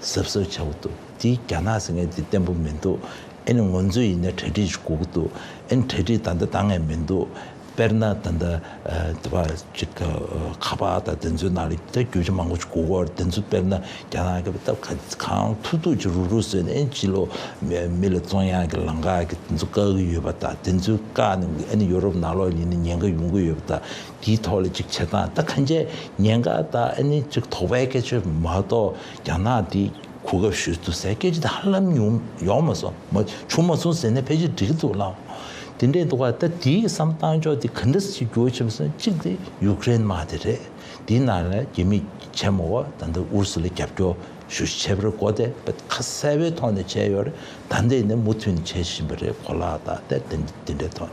གཟབ་གཟབ་བྱ་དགོས་འདུག་དེ་རྒྱ་ནག་ཟེར་མཁན་དེ་བརྟན་པོ་མི་འདུག་ཨ་ནི་ང་ཚོ་ཡིན་ན་གྲ་སྒྲིག་ཞིག་དགོས་ཀྱི་འདུག་ཨ་ནི་གྲ་སྒྲིག་ད་ལྟ་བཏང་མཁན་མི་འདུག་དཔེར་ན་ད་ལྟ་ཨ་དེ་བ་ཅིག་ཨ་ཁ་པར་དང་དེ་ཚོའི་ནང་ལ་ད་རྒྱུ་ཆ་མང་པོ་ཅིག་དགོས་ཀྱི་ཡོད་རེད། དེ་ཚོ་དཔེར་ན་རྒྱ་ནག་གི་ད་ག་གང་ཐུབ་ཐུབ་ཅིག་རུག་རུག་བཟོས་ནས་ཨ་ནི་ཕྱི་ལོགས་མི་མི་ལ་བཙོང་ཡག་གི་ལམ་ཁ་གི་དེ་ཚོ་བཀག་གི་ཡོད་པ་དང་། དེ་ཚོ་བཀག་ནས་ཨ་ནི་ཡུ་རོབ་ནང་ལོགས་ཡིན་ན་ཉེན་ཁ་ཡོང་གི་ཡོད་པ་དང་། དེའི་ཐོག་ལ་ཅིག་བྱེད་སྟངས་ད་གང་ཅི་ཉེན་ཁ་དང་ཨ་ནི་ཅིག་དོགས་པའི་སྐད་ཆ་མ་གཏོགས་རྒྱ་ནག་དེ་གོ་སྐབས་ཞུས་འདུག་ཟེར་སྐད་ཆ་དེ་ཧ་ལམ་ཡོང་ཡོང་མ་སོང་། མ་བྱུང་མ་སོང་ཟེར་ན་ཕལ་ཆེར་འགྲིག་གི་འདུག་ལགས། དེ་འདྲས་འདུག་ག་ད་དེའི་བསམ་བཏང་ཕྱོགས་དེ་ག་འདྲ་ཞིག་འགྱུར་བ་ཕྱིན་སོང་། གཅིག་དེ་ཡུཀ་རེན་དམག་དེ་རེད། དེའི་ནང་ལ་རྒྱ་མི་ཆེན་མོ་བ་ད་ལྟ་ཨུ་རུ་སུ་ལ་རྒྱབ་སྐྱོར་ཞུ་བྱེད་པར་གོ་དེ་ཁ་གསལ་བའི་ཐོག་ནས་བྱས་ཡོད་རེད། ད་ལྟ་ནས་མུ་མཐུད་ནས་བྱེད་བཞིན་པ་རེད། གོ་ལག་དང་དེ་དེ་འདྲའི་ཐོག་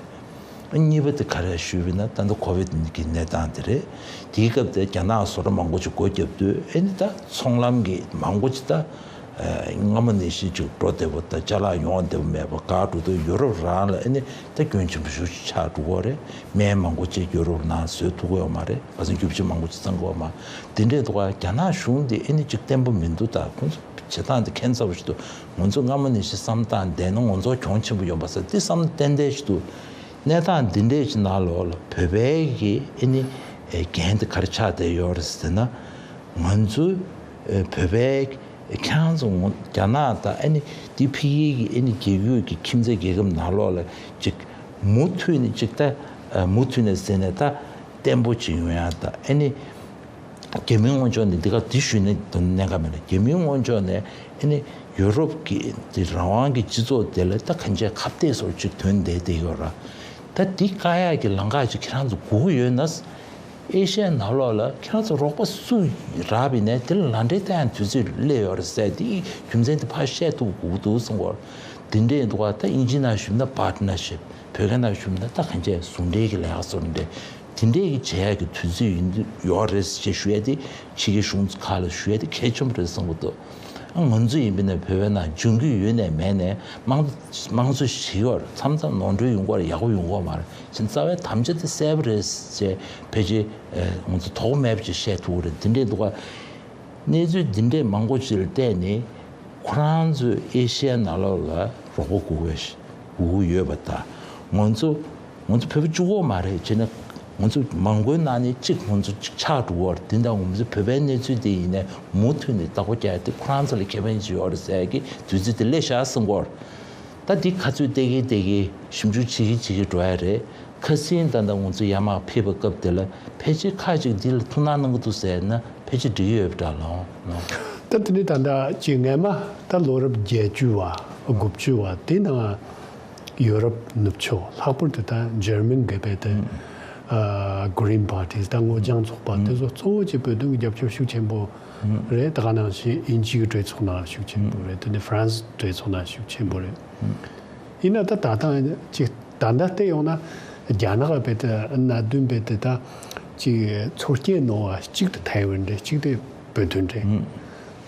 ནས། གཉིས་པ་དེ་ག་རེ་ཞུས་པ་ཡིན་ན་ད་ལྟ་ཁོ་བིད་ཀྱི་གནས་སྟངས་དེ་རེད། དེའི་སྐབས་དེ་རྒྱ་ནག་བཟོ་གྲྭ་མང་པོ་ཅིག་སྒོ་བརྒྱབ་དུས་ཨེ་ནི་ད་ཚོང་ལམ་གྱི་མང་པོ་ཅིག་ད་སྔ་མོ་ནས་བཞིན་ཅིག་འགྲོ་བདེ་པོ་དང་ཅ་ལག་ཡོང་བདེ་པོ་མེད་པ་དགག་འགྲོ་དུས་ཡུ་རོབ་རང་ལ་ཨེ་ནི་ད་སྐྱོན་ཆེན་པོ་ཞེ་པོ་ཅིག་ཆགས་འགྲོ་གི་ཡོད་རེད། སྨན་མང་པོ་ཅིག་ཡུ་རོབ་ནང་བཟོས་ཐུབ་ཀྱི་ཡོད་མ་རེད། ཁ་སང་རྒྱུ་ཆ་མང་པོ་ཅིག་བཙོང་གི་ཡོད་མ། དེ་འདྲའི་འདུག་ག་རྒྱ་ནག་གཞུང་དེ་ཨེ་ནི་ཅིག་བརྟན་པོ་མི་འདུག་ད་ཁོང་ཚོ་བྱེད་སྟངས་དེ་ཁྱད་མཚར་པོ་ཞིག་འདུག་ང་ཚོ་སྔ་མོ་ནས་བཞིན་བསམ་སྟངས་བདེན་ན་ང་ཚོ་གྱོང་ཆེན་པོ་ཡོང་པ་ས་དེ་བསམ་ཏན་ཏན་ཞིག་འདུག་གནས་སྟངས་འདི་འདྲས་ཀྱི་ནང་ལོགས་ལ་བོད་པའི་གི་ཨེ་ནི་ཨེ་འགན་དེ་ག་རེ་ཆགས་བསྡད་ཡོད་རེད་ཟེར་ན། ང་ཚོ་ཨེ་བོད་པའི་ཁྱེད་རང་ཚོ་ངོ་རྒྱ་ནག་དང་ཨེ་ནི་དེ་ཕ་གི་གི་ཨེ་ནི་རྒྱལ་ཡུལ་གྱི་ཁྱིམ་མཚེས་རྒྱལ་ཁབ་ནང་ལོགས་ལ་ཅིག་མུ་མཐུད་ནས་ཅིག་ད་ཨ་མུ་མཐུད་ནས་ཟེར་ནས་ད་བརྟན་པོ་ཅིག་ཡོང་ཡ་ད་ཨེ་ནི། རྒྱ་མིའི་ངོས་ཕྱོགས་ནས་འདི་ག་འདི་ཞུས་ནས་དོན་གནད་འགག་མེད་ལ། རྒྱ་མིའི་ངོས་ཕྱོགས་ནས་ཨ་ནི་ཡུ་རོབ་ཀྱི་འདི་རང་དབང་གི་སྤྱི་ཚོགས་དེ་ལ་ད་གང་ཅི་ཁ་གཏད་སོར་ཅིག་ཐོན་བསྡད་བསྡད་ཡོད་ར། ད་འདི་བཀག་ཡག་གི་ལམ་ཁ་ཅིག་ཁྱེད་རང་ཚོ་དགོས་ཀྱི་ཡོད་ན། ཨེ་ཤ་ཡའི་ནང་ལོགས་ལ་ཁྱེད་རང་ཚོ་རོགས་པ་སུ་རག་པ་ཡིན་ནའི་དེ་ལ་ལག་འབྲེལ་བསྟར་ཡག་དུས་ཚོད་སླེབས་ཡོད་རེད་ཟེར། དེའི་རྒྱུ་མཚན་དེ་ཕར་བཤད་ཐུབ་དགོས་ཀྱི་འདུག་གསུང་གི་ཡོད་རེད། དེ་འདྲས་འདུག་ག་ད་དབྱིན་ཇི་ནང་ཞུས་ན་པར་ཊི་ནར་ཤིབ། བོད་སྐད་ནང་ཞུས་ན་ད་གང་ཅི་ཟུང་འབྲེལ་གྱི་ལས་ཀ་སོགས་འདྲ། དེ་འདྲས་ཀྱི་བྱེད་ཡག་གི་དུས་ཚོད་ཡིན་ཡོད་རེད་ཅེས་ཞུ་ཡ་དེ་ཕྱི་རྒྱལ་གཞུང་ཁག་ལ་ཞུ་ཡ་དེ་གལ་ཆེན་པོ་རེད་བསམ་གྱི་འདུག་ཨ་ང་ཚོ་ཡིན་པ་ན་བོད་པའི་ནང་འཇོན་གྱི་ཡོད་ནའི་མེད་ནའི་དམངས་དམངས་གཙོ་ཞིག་ཡོད་རེད། མཚམས་མཚམས་ནོར་འཁྲུལ་ཡོང་གི་ཡོད་རེད། ཡག་པོ་ཡོང་གི་ཡོད་མ་རེད། ཕྱིན་རྩ་བའི་དམ་བཅའ་དེ་གསལ་པོ་རེད་ཅེས་ཕལ་ཆེར་ང་ཚོ་དོགས་མེད་པ་ཅིག་བཤད་ཐུབ་ཀྱི་རེད། དེ་འདྲས་འདུག་ག་གནས་ཚུལ་འདི་འདྲས་མང་པོ་ཅིག་ལ་བལྟས་ནས་ཁོ་རང་ཚོས་ཨེ་ཤི་ཡའི་ནང་ལོགས་ལ་རོགས་པ་དགོས་དགོས་དགོས་ཀྱི་ཡོད་པ་དང་། ང་ཚོ་ང་ཚོ་བོད་པ་གཅིག་པོ་མ་རེད། བྱས་ན་ང་ཚོ་མང་པོའི་ནང་ནས་གཅིག་ང་ཚོ་གཅིག་ཆགས་འགྲོ་གི་ཡོད་རེད། དེ་འདྲ་ང་ཚོ་བོད་པའི་གནས་ཚུལ་དེ་ཡིན་ནའི་མུ་མཐུད་ནས་བདག་པོ་རྒྱག་ཡ་དེ་ཁོ་རང་ཚོ་ལ་ཁེ་ཕན་ཅིག་ཡོད་རེད་ཟེར་ཡ་གི་དུས་ཚོད་དེ་སླེབས་ཤག་བསམ་གྱི་ཡོད་རེད། ད་འདི་ག་ཚོད་བལྟས་ཀྱིན་བལྟས་ཀྱིན་ཞིབ་འཇུག་བྱེད་ཀྱིན་བྱེད་ཀྱིན་འགྲོ་ཡ་རེད། ཁ་སང་ད་ལྟ་ང་ཚོ་ཡར་མར་ཕེབས་པའི་སྐབས་དེ་ལ་ཕལ་ཆེར་ཁག་ཅིག་འདི་ལ་ཐུགས་སྣང་གནང་གི་འདུག་ཟེར་ན་ཕལ་ཆེར་འགྲིག་ཡོད་པ་འདྲ་ལོང་། ད་དེ་ནི་ད་ལྟ་ཅིག་སྔས་མ་ད་ལོ་རབས་བརྒྱད་ཅུ་བ་དགུ་བཅུ་བ་དེ་ནང་ཡུ་རོབ་ནུབ་ཕྱོགས་ལྷག་པར་དུ་ད་འཇར་མན་གི་བས་དེ་Green Parties ད་སྔོ་ལྗང་ཚོགས་པ་དེ་ཚོ་གཙོ་བོ་ཅིག་བོད་དོན་གྱི་རྒྱབ་སྐྱོར་ཤུགས་ཆེན་པོ་རེད། ད་ག་ནང་བཞིན་དབྱིན་ཇིའི་གྲོས་ཚོགས་ནང་ཤུགས་ཆེན་པོ་རེད། དེ་ནི་ཧྥ་རན་སི་གྲོས་ཚོགས་ནང་ཤུགས་ཆེན་པོ་རེད། ཡིན་ན་ད་ད་ཐེངས་ཅིག་ད་ལྟ་བལྟས་ཡོང་ན་རྒྱ་ནག་བས་དེ་གནད་དོན་བས་དེ་ད་ཅིག་ཚོར་སྐྱེན་ནོར་བ་གཅིག་དེ་ཐའེ་ཝན་རེད། གཅིག་དེ་བོད་དོན་རེད།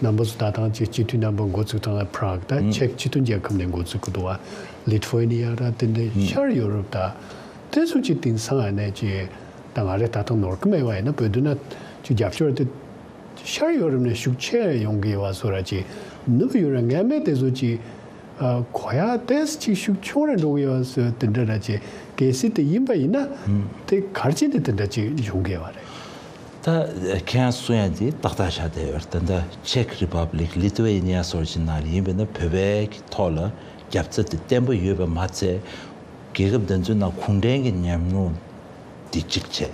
རྣམ་པ་ཚོ་ད་ཐེངས་ཅིག་སྤྱི་འཐུས་རྣམ་པ་འགོ་ཚུགས་སྟངས་ལ་པ་རག་ད་ཅེཀ་སྤྱི་མཐུན་རྒྱལ་ཁབ་ནས་འགོ་ཚུགས་ཀྱི་འདུག་བ། ལི་ཐུ་ཝེ་ནི་ཡ་ར་དེ་འདྲའི་ཤར་ཡོ་རོབ་ད་དེ་ཚོ་ཅིག་དེང་སང་ཨ་ནས་ཅིག་ད་ང་རེ་ད་ཐེངས་ནོར་གི་མེད་བ་ཡིན་ན་བོད་དོན་ན་ཅིག་རྒྱབ་སྐྱོར་དེ་ཤར་ཡོ་རོབ་ནས་ཤུགས་ཆེ་ཡོང་གི་ཡོད་བ་བཟོ་ར་ཅིག་ནུབ་ཡོ་རོབ་སྔ་མའི་དེ་ཚོ་ཅིག་ཨ་གོ་ཡ་ཏེས་ཅིག་ཤུགས་ཆུང་རེ་འགྲོ་གི་ཡོད་བ་བཟོ་དེ་འདྲ་ར་ཅིག་གལ་སྲིད་དེ་ཡིན་པ་ཡིན་ན་དེ་གར་ཅིག་དེ་དེ་འདྲ་ཅིག་ཡོང་གི་ཡོད་བ་རེད། ད་ཁྱེད་རང་གསུང་ཡ་དེ་ཏག་ཏག་ཆགས་བསྡད་ཡོད་རེད། ད་ལྟ་ཅེཀ་རི་པབ་ལིག་ལི་ཐུ་ཝེ་ནི་ཡ་སོགས་ཅིག་ནང་ལ་ཡིན་པས་ན་བོད་པའི་གི་ཐོག་ལ་རྒྱབ་རྩ་དེ་བརྟན་པོ་ཡོད་པ་མ་ཚད། རྒྱལ་ཁབ་དེ་ཚོའི་ནང་གུང་ཁྲན་གྱི་ཉམས་མྱོང་འདི་གཅིག་བྱས།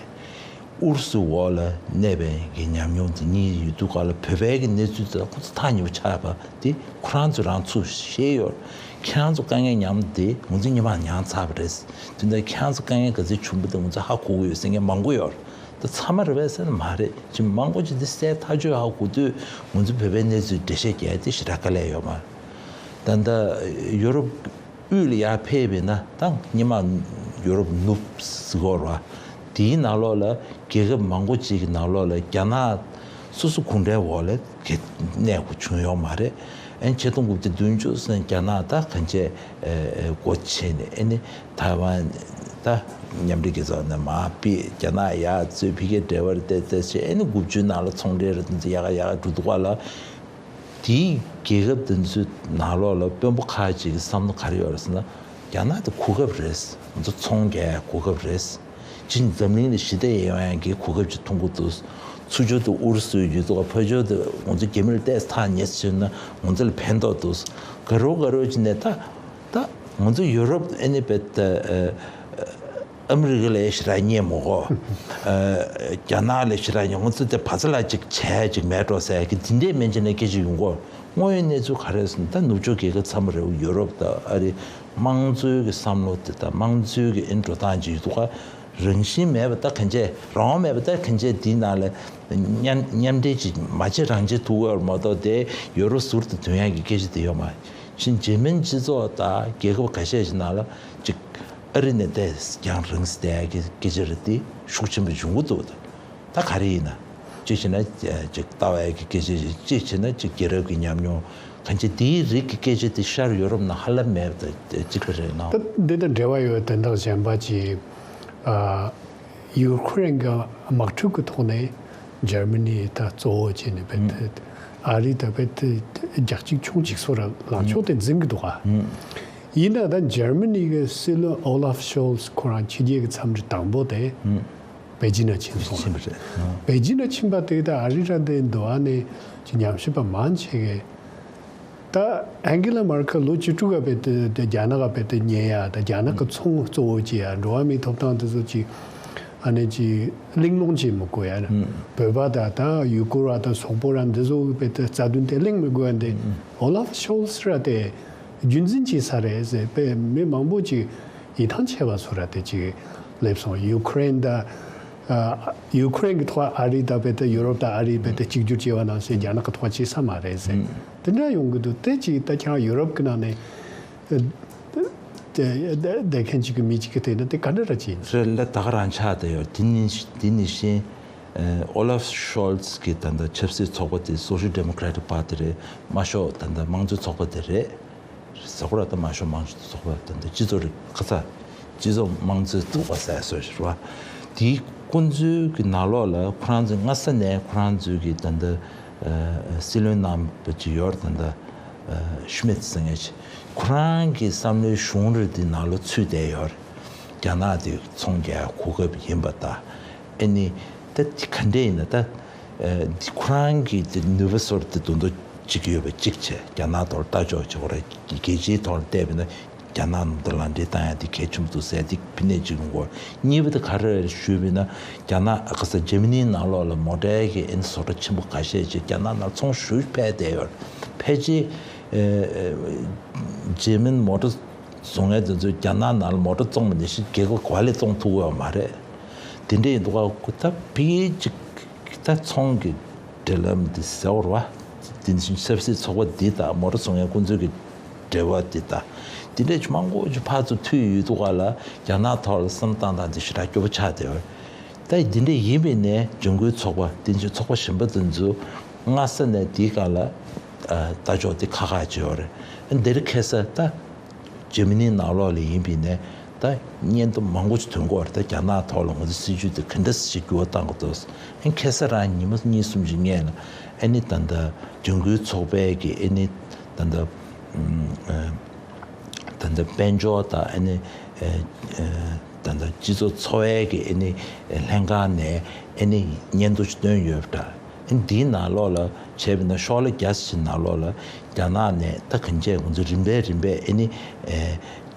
ཨུ་རུ་སུའི་འོག་ལ་གནས་པའི་གི་ཉམས་མྱོང་དེ་གཉིས་ཡོད་དུས་སྐབས་ལ་བོད་པའི་གི་གནས་ཚུལ་དེ་ཁོ་ཚོ་ཐག་ཉེ་པོ་ཆགས་པ་དེ་ཁོ་རང་ཚོས་རང་ཚུགས་ཤེས་ཡོད། ཁྱེད་རང་ཚོ་དཀའ་ངལ་མྱངས་དེ་ང་ཚོ་སྔོན་མ་མྱངས་ཚར་བ་རེད། དེ་འདྲ་ཁྱེད་རང་ཚོ་དཀའ་ངལ་ག་ཚོད་བྱུང་པ་དེ་ང་ཚོ་ཧ་གོ་གི་ཡོད་ཟེར་མཁན་མང་པོ་ཡོད། ད་ཚང་མ་རེད་པས་ཟེར་ན་མ་རེད། ཅིག་མང་པོ་ཅིག་དེ་གསལ་ཐག་ཆོད་ཧ་གོ་དུས་ང་ཚོ་བོད་པའི་གནས་ཚུལ་འགྲེལ་བཤད་རྒྱག་ཡ་དེ་ཞེ་དྲག་དཀའ་ལས་ཡོད་མ་རེད། ད་ལྟ་ཡོ་རོབ་དབུས་ལ་ཡར་ཕེབས་པས་ན་ད་སྔོན་མ་ཡོ་རོབ་ནུབ་ཟེར་གོ་ར། དེའི་ནང་ལོགས་ལ་རྒྱལ་ཁབ་མང་པོ་ཅིག་གི་ནང་ལོགས་ལ་རྒྱ་ནག་སོ་སོ་གུང་ཁྲན་འོག་ལ་གནས་དགོས་བྱུང་ཡོད་མ་རེད། ཨན་ཆིག་སྟོང་དགུ་བརྒྱ་བདུན་ཅུ་ཙམ་རྒྱ་ནག་ད་གང་ཆེ་སྒོ་ཕྱེ་ནས་ཨ་ནི་ཐའེ་ཝན་ད་མཉམ་འབྲེལ་རྒྱལ་ཚོགས་ནས་མར་ཕུད། རྒྱ་ནག་ཡར་ཚུར་ཕ་གིའི་འབྲེལ་བ་རེད་དེ་དེ་བྱས་ཨ་ནི་དགུ་བཅུའི་ནང་ལ་ཚོང་འབྲེལ་རེད་དེ་ཚོ་ཡག་ག་ཡག་ག་འགྲོ་འདུག་ག་ལ། དེའི་རྒྱལ་ཁབ་དེ་ཚོའི་ནང་ལོགས་ལ་དཔོན་པོ་ཁག་ཅིག་གི་བསམ་བློ་ག་རེ་ཡོད་རེད་ཟེར་ན། རྒྱ་ནག་དེ་གོ་སྐབས་རེད། ང་ཚོ་ཚོང་རྒྱག་གོ་སྐབས་རེད། ཅིག་འཛམ་གླིང་ལ་ཞི་བདེ་ཡོང་ཡག་གི་གོ་སྐབས་ཅིག་མཐོང་གི་འདུག་ཚུར་ཕྱོགས་དེ་ཨུ་རུ་སུའི་ཡོད་དོ། ཕར་ཕྱོགས་དེ་ང་ཚོ་རྒྱ་མིར་ཏོག་ཙམ་ཐག་ཉེ་ཙམ་བྱས་ན་ང་ཚོ་ལ་ཕན་ཐོགས་འདུག་ག་རེ་ག་རེ་བྱས་ནས་ད་ད་ང་ཚོ་ཡོ་རོབ་ཨ་ནི་བེད་ཨ་མི་རི་ཀ་ལ་ཞེ་དྲག་ཉན་མི་དགོས། ཨ་རྒྱ་ནག་ལ་ཞེ་དྲག་ཉན། ང་ཚོ་དེ་བར་མཚམས་ལ་ཅིག་བྱས་ཅིག་མེད་འགྲོ་ཟེར་གི་དེ་འདྲའི་མན་ཆད་ནས་སྐད་ཆ་ཡོང་གོ། དངོས་ཡོད་གནས་ཚུལ་ག་རེ་ཟེར་ན་ད་ནུབ་ཕྱོགས་རྒྱལ་ཁབ་ཚང་མ་རེད། ཡོ་རོབ་དང་ཨ་རི་དམངས་གཙོའི་གི་བསམ་བློ་དེ་དང་དམངས་གཙོའི་གི་ཨེ་འགྲོ་སྟངས་ཅིག་ཡོད་དུས་ཀ་རང་བཞིན་མེད་པ་ད་གང་ཆེ་རང་དབང་མེད་པ་ད་གང་ཆེ་དེའི་ནང་ལ་མཉམ་མཉམ་འབྲེལ་ཅིག་མ་བྱེད་རང་བྱེད་ཐུབ་ཀྱི་ཡོད་མ་གཏོགས་དེ་ཡོ་རོབ་ཟུར་དུ་ཐོན་ཡག་གི་སྐད་ཆ་དེ་ཡོད་མ་རེད། ཕྱིན་འཇར་མན་སྤྱི་ཚོགས་དང་རྒྱལ་ཁབ་ཁ་ཤས་ཤིག་ནང་ལ་ཅིག་ཨ་རི་ནས་ཏོག་ཙམ་རྒྱང་རིང་ཙམ་བསྡད་ཡག་གི་སྐད་ཆ་རེད་དེ་ཤུགས་ཆེན་པོ་འབྱུང་གི་འདུག་ད་ག་རེ་ཡིན་ན། གཅིག་བྱས་ན་ཅིག་ལྟ་བ་ཡག་གི་སྐད་ཆ་ཞིག་གཅིག་བྱས་ན་ཅིག་རྒྱལ་རབས་ཀྱི་ཉམས་མྱོང་གང་ཅི་དེའི་རིགས་ཀྱི་སྐད་ཆ་དེ་ཤར་ཡོ་རོབ་ནང་ཧ་ལམ་མེད་པ་ཅིག་རེད་ན། ད་འདི་དང་འབྲེལ་བ་ཡོད་དོན་དག་གཞན་པ་ཅིག་ཨ། ཡུ་ཁུ་རེན་གྱི་དམག་འཁྲུག་གི་ཐོག་ནས་འཇར་མ་ནི་ད་གཙོ་བོ་བྱས་ནས་བེད་ཨ་རི་ད་བེད་རྒྱག་གཅིག་མཆོང་གཅིག་སོགས་ལ་ལངས་ཕྱོགས་དེ་འཛིན་གྱི་འདུག་ག་ཡིན་ན་ད་འཇར་མ་ནི་གི་སྲིད་བློན་ཨོ་ལཱབ་ཤོལ་ཚ་ཁོ་རང་ཕྱི་རྒྱལ་གྱི་འཚམས་འདྲི་དང་པོ་དེ་པེ་ཅིན་ལ་ཕྱིན་སོང་། པེ་ཅིན་ལ་ཕྱིན་པ་དེ་ད་ཨ་རི་ར་འདི་འདུག་ཨ་ནི་ཅི་ཉམས་ཞིབ་པ་མང་ཆེ་གི་ད་ཨན་གེ་ལ་མར་ཁེལ་ལོ་བཅུ་དྲུག་ག་བེད་དེ་རྒྱ་ནག་ག་བེད་དེ་ཉེ་ཡ་ད་རྒྱ་ནག་གི་ཚོང་གཙོ་བོ་བྱེད་ཡ་འགྲོ་བ་མིའི་ཐོབ་ཐང་དེ་ཚོ་ཅི་ཨ་ནི་ཅི་གླེང་སློང་བྱེད་མི་དགོས་ཡ་ན་བོད་པ་ད་ད་ཡུ་གུར་བ་ད་སོག་པོ་ར་འདི་ཚོ་བེད་དེ་རྩ་དོན་དེ་གླེང་མི་དགོས་ཡ་འདི་ཨོ་ལཱབ་ཤོལ་ཚ་ར་དེ་རྒྱུན་འཛིན་བྱེད་ས་རེད་ཟེར་པས་མི་མང་པོ་ཅིག་ཡིད་ཐང་ཆད་པ་ཚོ་ར་དེ་ཅིག་སླེབས་སོང་། ཡུ་ཁུ་རེན་ད་ཡུ་ཁུ་རེན་གྱི་ཐོག་ཨ་རི་ད་བེད་དེ་ཡུ་རོབ་ད་ཨ་རི་བེད་དེ་གཅིག་གྱུར་བྱས་པ་ནང་བཞིན་རྒྱ་ནག་གི་ཐོག་བྱེད་ས་མ་རེད་ཟེར་དེ་འདྲ་ཡོང་གི་འདུག་དེ་ཅིག་ད་ཁྱང་ཡུ་རོབ་གི་ནང་ནས་དེ་དེ་མཁན་ཅིག་གི་མི་ཅིག་གི་དེ་ནི་དེ་ག་འདྲ་ར་ཅིག་ཡིན། རེད་ལ་ད་ག་རང་ཆགས་དེ་ཡོད། དེ་ནི་དེ་ནི་བཞིན་ཨོ་ལཱབ་ཤོལ་ཚ་གི་ད་ལྟ་ཆབ་སྲིད་ཚོགས་པ་དེ་Social Democratic Party རེད། དམར་ཤོག་ད་ལྟ་དམངས་གཙོའི་ཚོགས་པ་དེ་རེད། ཟ་ཁོ་ར་ད་མ་ཤོ་མང་ཤོས་ཚོགས་པ་ད་ལྟ་སྤྱི་ཚོགས་རིག་ཁ་ཚ་སྤྱི་ཚོགས་དམངས་གཙོའི་ཚོགས་པ་ཟེར་སྲོལ་ཞིག་རེད་བ། དེའི་ཁོང་ཚོའི་གི་ནང་ལོགས་ལ་ཁོ་རང་ཚོའི་སྔ་ས་ནས་ཁོ་རང་ཚོའི་གི་ད་ལྟ་སྲིད་བློན་རྣམ་པ་ཅིག་ཡོད་རེད། ད་ལྟ་ཤུ་མེད་ཟེར་མཁན་ཅིག་ཁོ་རང་གི་བསམ་བློའི་གཞུང་རེད་དེ་ནང་ལོགས་ཚུད་བསྡད་ཡོད་རེད། རྒྱ་ནག་དེ་ཚོང་རྒྱག་གོ་སྐབས་ཡིན་པ་དང་། ཨ་ནི་ད་དེ་ག་འདྲས་ཡིན་ན་ད་ཨ་འདི་ཁོ་རང་གི་དེ་ནུས་པ་སོར་དེ་དོན་དུ་གཅིག་ཡོད་པ་གཅིག་བྱས་རྒྱ་ནག་ཐོག་ལ་ལྟ་ཕྱོགས་གཅིག་ཁོ་རང་རྒྱལ་སྤྱིའི་ཐོག་ལ་བལྟས་པ་ན་རྒྱ་ནག་ནང་དུ་ལག་འབྲེལ་བཏང་ཡ་དེ་གལ་ཆེན་པོ་འདུག་ཟེར་དེ་ཕི་ནས་གཅིག་ཡོང་གོ། གཉིས་པ་དེ་ག་རེ་རེད་ཞུས་པ་ཡིན་ན་རྒྱ་ནག་ག་ས་འཇར་མ་ནིའི་ནང་ལོགས་ལ་མོ་ཊའི་གི་ཨ་ནི་བཟོ་གྲྭ་ཆེན་པོ་ཁ་ཤས་ཅིག་རྒྱ་ནག་ནང་ཚོང་ཞུ་ཕེབས་བསྡད་ཡོད། ཕལ་ཆེར་ཨ་ཨ་འཇར་མན་མོ་ཊ་བཟོ་མཁན་དེ་ཚོས་རྒྱ་ནག་ནང་ལ་མོ་ཊ་བཙོང་བ་ནང་བཞིན་རྒྱལ་ཁབ་ག་པ་ལས་བཙོང་ཐུབ་ཀྱི་ཡོད་མ་རེད། དེ་འདྲ་ཡིན་དུས་ཀ་ད་ཕི་ཅིག་ད་ཚོང་གི་འབྲེལ་ལམ་འདི་ཟེར་བ་རེད་བ། དེ་ནང་བཞིན་ཆབ་སྲིད་ཚོགས་པ་འདི་དང་མོ་ཊ་བཙོང་མཁན་ཁོང་ཚོའི་གི་འབྲེལ་བ་འདི་དང་དེ་འདྲ་ཅིག་མང་པོ་ཅིག་ཕར་ཚུར་མཐུད་ཡོད་དུས་ཀ་ལ་རྒྱ་ནག་ཐོག་ལ་བསམ་བློ་བཏང་སྟངས་འདི་ཞེ་དྲག་སྐྱོ་པོ་ཆགས་བསྡད་ཡོད། ད་འདི་འདྲ་ཡིན་པའི་ནས་ལྗང་ཁུའི་ཚོགས་པ་དེ་ཚོའི་ཚོགས་པ་གཞན་པ་དེ་ཚོ་སྔ་ས་ནས་དེའི་སྒང་ལ་ལྟ་ཕྱོགས་དེ་ཁག་ཁག་ཅིག་ཡོད་རེད། འདིར་ཁ་སང་ད་འཇར་མ་ནིའི་ནང་ལོགས་ལ་ཡིན་པའི་ནས་ད་སྙན་ཐོ་མང་པོ་ཅིག་ཐོན་གྱི་ཡོད་རེད། ད་རྒྱ་ནག་ཐོག་ལ་ང་ཚོའི་སྲིད་ཇུས་དེ་ག་འདྲ་ཞིག་འགྱུར་བ་བཏང་གི་འདུག་ཨ་ཁ་སང་རང་ཉི་མ་གཉིས་གསུམ་ཅིག་སྔོན་ལ་ཨ་ནི་ད་ལྟ་ལྗང་ཁུའི་ཚོགས་པའི་གི་ཨ་ནི་ད་ལྟ་ད་ལྟ་དཔལ་འབྱོར་དང་ཨ་ནི་ད་ལྟ་སྤྱི་ཚོགས་འཚོ་བའི་གི་ཨ་ནི་ལྷན་ཁང་ནས་ཨ་ནི་སྙན་ཐོ་ཅིག་བཏོན་ཡོད་པ་འདྲ། ཨ་ནི་འདིའི་ནང་ལོགས་ལ་བྱས་པ་ན་ཤོག་ལྷེ་རྒྱ་ཆེ་ནང་ལོགས་ལ་རྒྱ་ནག་ནས་ད་གང་བྱས་ང་ཚོ་རིམ་པས་རིམ་པས་ཨ་ནི་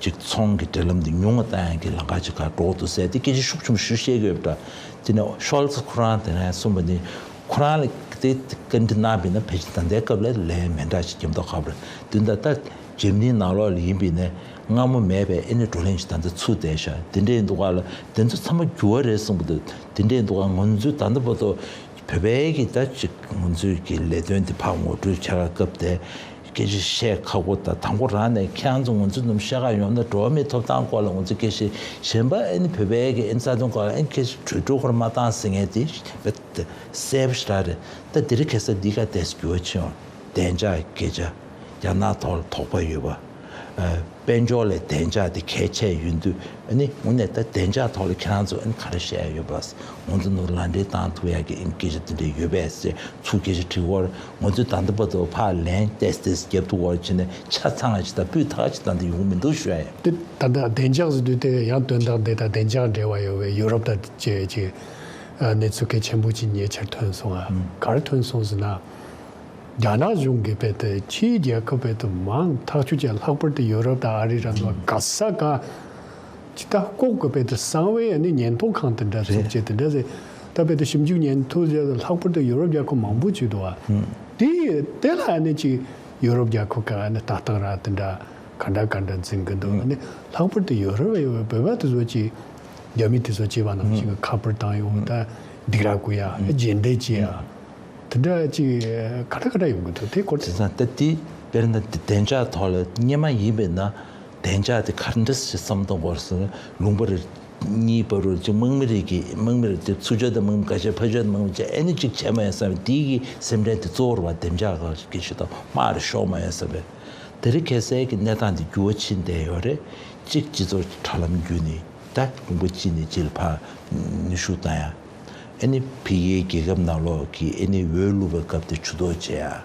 ཅིག་ཚོང་གི་འབྲེལ་ལམ་དེ་ཉུང་ང་བཏང་ཡག་གི་ལམ་ཁ་ཅིག་ག་འགྲོ་གི་འདུག་ཟེར་ཏེ་སྐད་ཆ་ཤུགས་ཆེན་པོ་ཞུ་བཤད་ཀྱི་ཡོད་པ་འདྲ། དེ་ནས་ཤོལ་ཚ་ཁོ་རང་དེ་ནས་གསུངས་པ་ནི་ཁོ་རང་ལ་དེ་བཀའ་འདྲི་གནང་བ་ཡིན་ན་ཕལ་ཆེར་ད་ལྟའི་སྐབས་ལ་ལན་མི་འདྲ་ཅིག་རྒྱབ་མདོག་ཁ་པོ་རེད། དེ་འདྲ་ད་འཇར་མ་ནི་ནང་ལོགས་ལ་ཡིན་པ་ཡིན་ན་སྔ་མོ་མེད་པའི་ཨེ་ནི་བགྲོ་གླེང་ཞིག་ད་ལྟ་ཚུགས་བསྡད་ཤག་དེ་འདྲ་ཡིན་དུས་ག་ལ་དེ་ཚོ་ཚང་མ་འགྱུར་བ་རེད་གསུངས་པ་འདུག་དེ་འདྲ་ཡིན་དུས་ག་ང་ཚོས་ད་ལྟ་བར་དུ་བོད་པའི་གི་ད་ཅིག་ང་ཚོའི་གི་ལས་དོན་དེ་ཕར་ངོ་སྤྲོད་བྱ་བའི་སྐབས་དེ་སྐད་ཆ་བཤད་ཁག་པོ་དང་། དང་པོ་རང་ནས་ཁྱེད་རང་ཚོ་ང་ཚོ་རྣམས་བཤད་ག་ཡོང་ན་འགྲོ་བ་མིའི་ཐོབ་ཐང་སྐོར་ལ་ང་ཚོ་སྐད་ཆ། གཞན་པ་ཨ་ནི་བོད་པའི་གི་ཨ་ནི་རྩ་དོན་སྐོར་ལ་ཨ་ནི་སྐད་ཆ་གྲོས་བསྡུར་སྐོར་མ་བཏང་ཟེར་མཁན་དེ་རྦད་དེ་གསལ་པོ་ཞེ་དྲག་རེད། ད་དེ་རིང་ཁ་སང་འདི་ག་དེས་འགྱུར་བ་ཕྱིན་ཡོང་། བདེ་འཇགས་སྐད་ཆ། རྒྱ་ནག་ཐོག་ལ་དོགས་པ་ཡོད་པ། ཨ། དཔལ་འབྱོར་ལས་བདེ་འཇགས་དེ་གལ་ཆེ་ཡོད་དུས། ཨ་ནི་དངོས་གནས་ད་བདེ་འཇགས་ཐོག་ལ་ཁྱེད་རང་ཚོ་ཨ་ནི་ག་རེ་བཤད་ཡ་ཡོད་པ། ང་ཚོ་ནང་ལ་ལག་འབྲེལ་བཏང་ཐུབ་ཡ་གི་ཨ་ནི་སྐད་ཆ་དེ་འདྲ་ཡོད་པས་ཟེར་ཚུར་སྐད་ཆ་དྲི་བར། ང་ཚོས་ད་ལྟ་བར་དུ་ཕར་ལན་ཏོག་ཙམ་ཏོག་ཙམ་རྒྱབ་ཐུབ་པ་བྱས་ནས་ཆ་ཚང་བ་ཞིག་དང་སྤུས་དག་ཅིག་ད་ལྟ་ཡོང་མི་འདུག་ཞུ་ཡ་ཡིན། དེ་ད་ལྟ་བདེ་འཇགས་ཟེར་དུས་དེ་ཡང་དོན་དག་འདི་དང་བདེ་འཇགས་འབྲེལ་བ་ཡོད་པའི་ཡུ་རོབ་དང་བཅས་ཀྱི་གནས་ཚུལ་གལ་ཆེན་པོ་ཅིག་ཉེ་ཆར་ཐོན་སོང་ང་། ག་རེ་ཐོན་སོང་ཟེར་ན། རྒྱ་ནག་གཞུང་གིས་རྦད་དེ་ཕྱིའི་རྒྱལ་ཁབ་རྦད་དེ་མང་ཐག་ཆོད་ཅན། ལྷག་པར་དུ་ཡུ་རོབ་དང་ཨ་རི་ར་ནང་ག་ས་ག་ཅིག་ད་ལྐོག་གི་རྦད་དེ་གསང་བའི་ཨ་ནི་ཉེན་རྟོག་ཁང་དེ་འདྲ་བཙུགས་བྱས་དེ་འདྲ་ཟེར། ད་རྦད་དེ་ཞིབ་འཇུག་ཉེན་རྟོག་ལྷག་པར་དུ་ཡུ་རོབ་རྒྱལ་ཁབ་མང་པོ་ཅིག་འདུག་བ། དེ་དེ་ལ་ཨ་ནི་ཅིག་ཡུ་རོབ་རྒྱལ་ཁབ་ཁག་ཨ་ནི་ལྟ་སྟངས་ར་དེ་འདྲ་ག་འདྲ་ག་འདྲ་འཛིན་གི་འདུག་ཨ་ནི་ལྷག་པར་དུ་ཡུ་རོབ་ཡོད་པའི་བོད་པ་དེ་ཚོ་ཅིག་རྒྱ་མི་དེ་ཚོ་བྱས་པ་ནང་བཞིན་གྱི་ཁ་པར་བཏང་ཡོང་། ད་སྡིགས་ར་བསྐུལ་ཡ། རྗེས་འདེད་བྱེད་ཡ། དེ་འདྲ་ཅིག་ག་འདྲ་ག་འདྲ་ཡོང་གི་འདུག་དེ་སྐོར་དེ། བྱས་ཙང་ད་དེ་དཔེར་ན་བདེ་འཇགས་ཐོག་ལ་སྔོན་མ་ཡིན་པས་ན་བདེ་འཇགས་དེ་ག་འདྲ་ཞིག་བསམ་བློ་གཏོང་དགོས་ཟེར་ན། ལུང་པ་རེ་གཉིས་བར་དུ་ཅིག་དམག་མི་རིགས་ཀྱི་དམག་མི་རེ་དེ་ཚུར་ཕྱོགས་དང་དམག་མི་ཁ་ཤས་ཕར་ཕྱོགས་དང་དམག་མི་བྱས་ཨ་ནི་ཅིག་བྱས་མ་ཡོང་བསམ་པའི་དེའི་གི་སེམས་ཁྲལ་དེ་གཙོ་བོར་བ་བདེ་འཇགས་ཀྱི་ཆེད་དུ་དམག་རེ་ཤོར་མ་ཡོང་བསམ་པའི། དེ་རིང་ཁ་སང་གི་གནས་སྟངས་དེ་འགྱུར་བ་ཕྱིན་བསྡད་ཡོད་རེད། གཅིག་སྤྱི་ཚོགས་དྲ་ལམ་བརྒྱུད་ནས་ད་ལུང་པ་གཅིག་ནས་གཅིག་ལ་ཕར་ནུས་ཤུགས་བཏང་ཡ། ཨ་ནི་ཕ་གིའི་རྒྱལ་ཁབ་ནང་ལོགས་ཀྱི་ཨ་ནི་འོས་བླུགས་པའི་སྐབས་དེ་ཇུས་གཏོགས་བྱེད་ཡ།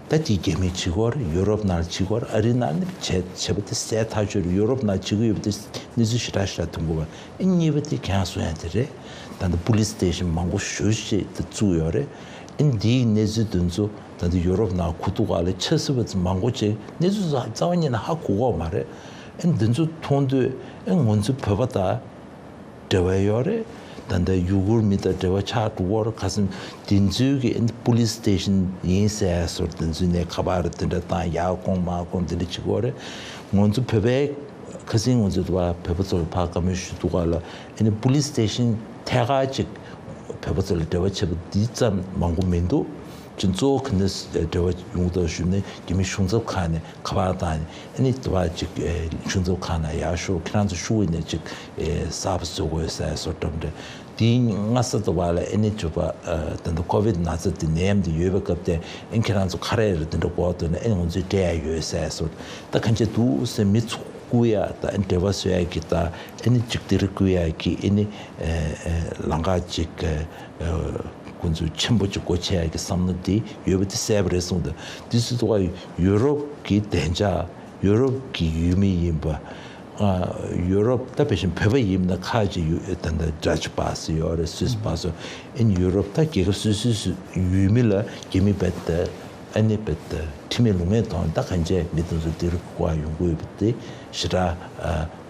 ད་དེ་རྒྱ་མིས་བྱེད་ཀྱི་ཡོད་རེད། ཡུ་རོབ་ནང་ལ་བྱེད་ཀྱི་ཡོད་རེད། ཨ་རི་ནང་ནི་བྱས་བྱས་པ་དེ་གསལ་ཐག་ཆོད་རེད། ཡུ་རོབ་ནང་བྱེད་ཀྱི་ཡོད་པ་དེ་གནས་ཚུལ་ཞེ་དྲག་ཞེ་དྲག་ཐོན་གྱི་ཡོད་པ། ཨ་ནི་གཉིས་པ་དེ་ཁྱེད་རང་གསུང་ཡ་དེ་རེད། ད་ལྟ་པུ་ལིས་སི་ཊེ་ཤན་མང་པོ་ཞེ་པོ་ཅིག་ད་བཙུགས་ཡོད་རེད། ཨ་ནི་འདིའི་གནས་ཚུལ་དེ་ཚོ་ད་ལྟ་ཡུ་རོབ་ནང་གོ་ཐུབ་ག་ལ་ཆབ་སྲིད་པ་ཚོ་མང་པོ་ཅིག་གནས་ཚུལ་རྩ་བ་ཉིད་ནས་ཧ་གོ་གི་ཡོད་མ་རེད། ཨ་ནི་འདི་ཚོ་མཐོང་དུས་ཨ་ནི་ང་ཚོ་བོད་པ་དང་འབྲེལ་བ་ཡོད་རེད། ད་ལྟ་ཡུ་གུར་མི་དང་འབྲེལ་བ་ཆགས་འགྲོ་གི་ཡོད་རེད། ཁ་སང་དེ་ཚོའི་གི་ཨ་ནི་པུ་ལིས་སི་ཊེ་ཤན་ཡིན་ཟེར་བཟོ་འདི་ཚོའི་ནས་ཁ་པར་དེ་འདྲ་བཏང་ཡར་བསྐོང་མར་བསྐོང་དེ་འདྲ་བྱེད་ཀྱི་ཡོད་རེད། ང་ཚོ་བོད་པའི་ཁ་སང་ང་ཚོ་དུ་བ་བོད་པ་ཚོར་ཕར་བཀའ་མོལ་ཞུ་འདུག་ག་ལ། ཨ་ནི་པུ་ལིས་སི་ཊེ་ཤན་ཐད་ཀར་ཅིག་བོད་པ་ཚོ་ལ་འབྲེལ་བ་བྱེད་པ་འདི་ཙམ་མང་པོ་མི་འདུག་ཅིག་གཙོ་བོ་ག་འདྲ་འབྲེལ་བ་ཡོང་གི་འདུག་ཞུས་ན་རྒྱ་མི་གཞུང་ཚབ་ཁང་ནས་ཁ་པར་བཏང་ནས་ཨ་ནི་དུ་བ་ཅིག་གཞུང་ཚབ་ཁང་ནང་ཡར་ཤོག་ཁྱེད་རང་ཚོ་ཤུགས་ཡིན་ནས་ཅིག་གསར་པ་བཟོ་དགོས་ཟེར་བཟོ་འགྲམ་རེད། དེའི་སྔ་ས་དུ་བ་ལ་ཨ་ནི་ཅུ་པ་ད་ལྟ་ཀོ་བིད་ན་ཚ་དེ་ནད་ཡམས་དེ་ཡོད་པའི་སྐབས་དེ་ཨ་ནི་ཁྱེད་རང་ཚོ་ཁ་རས་རེ་དེ་འདྲ་གོ་དུས་ནས་ཨ་ནི་ང་ཚོས་སྤྲད་ཡ་ཡོད་ཟེར་བཟོ། ད་གང་ཅི་འདུག་ཟེར་མི་ཚོ་བསྐུལ་ཡ་དང་འབྲེལ་བ་བཟོ་ཡ་གི་དང་ཨ་ནི་གཅིག་སྡུད་བསྐུལ་ཡ་གི་ཨ་ནི་ལམ་ཁ་ཅིག་ཁོང་ཚོས་ཆེན་པོ་ཅིག་སྒོ་ཕྱེ་ཡ་གི་བསམ་བློ་དེ་ཡོད་པ་དེ་གསལ་པོ་རེད་གསུངས་འདུག་དེ་སུ་ཚོགས་ཡུ་རོབ་ཀྱི་བདེ་འཇགས་ཡུ་རོབ་ཀྱི་ཡུལ་མི་ཡིན་པ། ཡུ་རོབ་ད་དཔེ་བཞིན་བོད་པ་ཡིན་ན་ཁ་ཅིག་ད་ལྟ་ཌ་ཅི་པ་སི་ཡོད་རེད། སུད་སི་པ་སི་ཨ་ནི་ཡུ་རོབ་ད་རྒྱལ་ཁབ་སུ་སུ་སུ་ཡུལ་མི་ལ་རྒྱ་མི་བེད་ཨ་ནི་བེད་ཁྲིམས་མེད་ལུགས་མེད་ཐོག་ནས་ད་གང་ཅི་མི་དེ་ཚོ་འདིར་བསྐོ་བ་ཡོང་གི་ཡོད་པ་དེ་ཞེ་དྲག་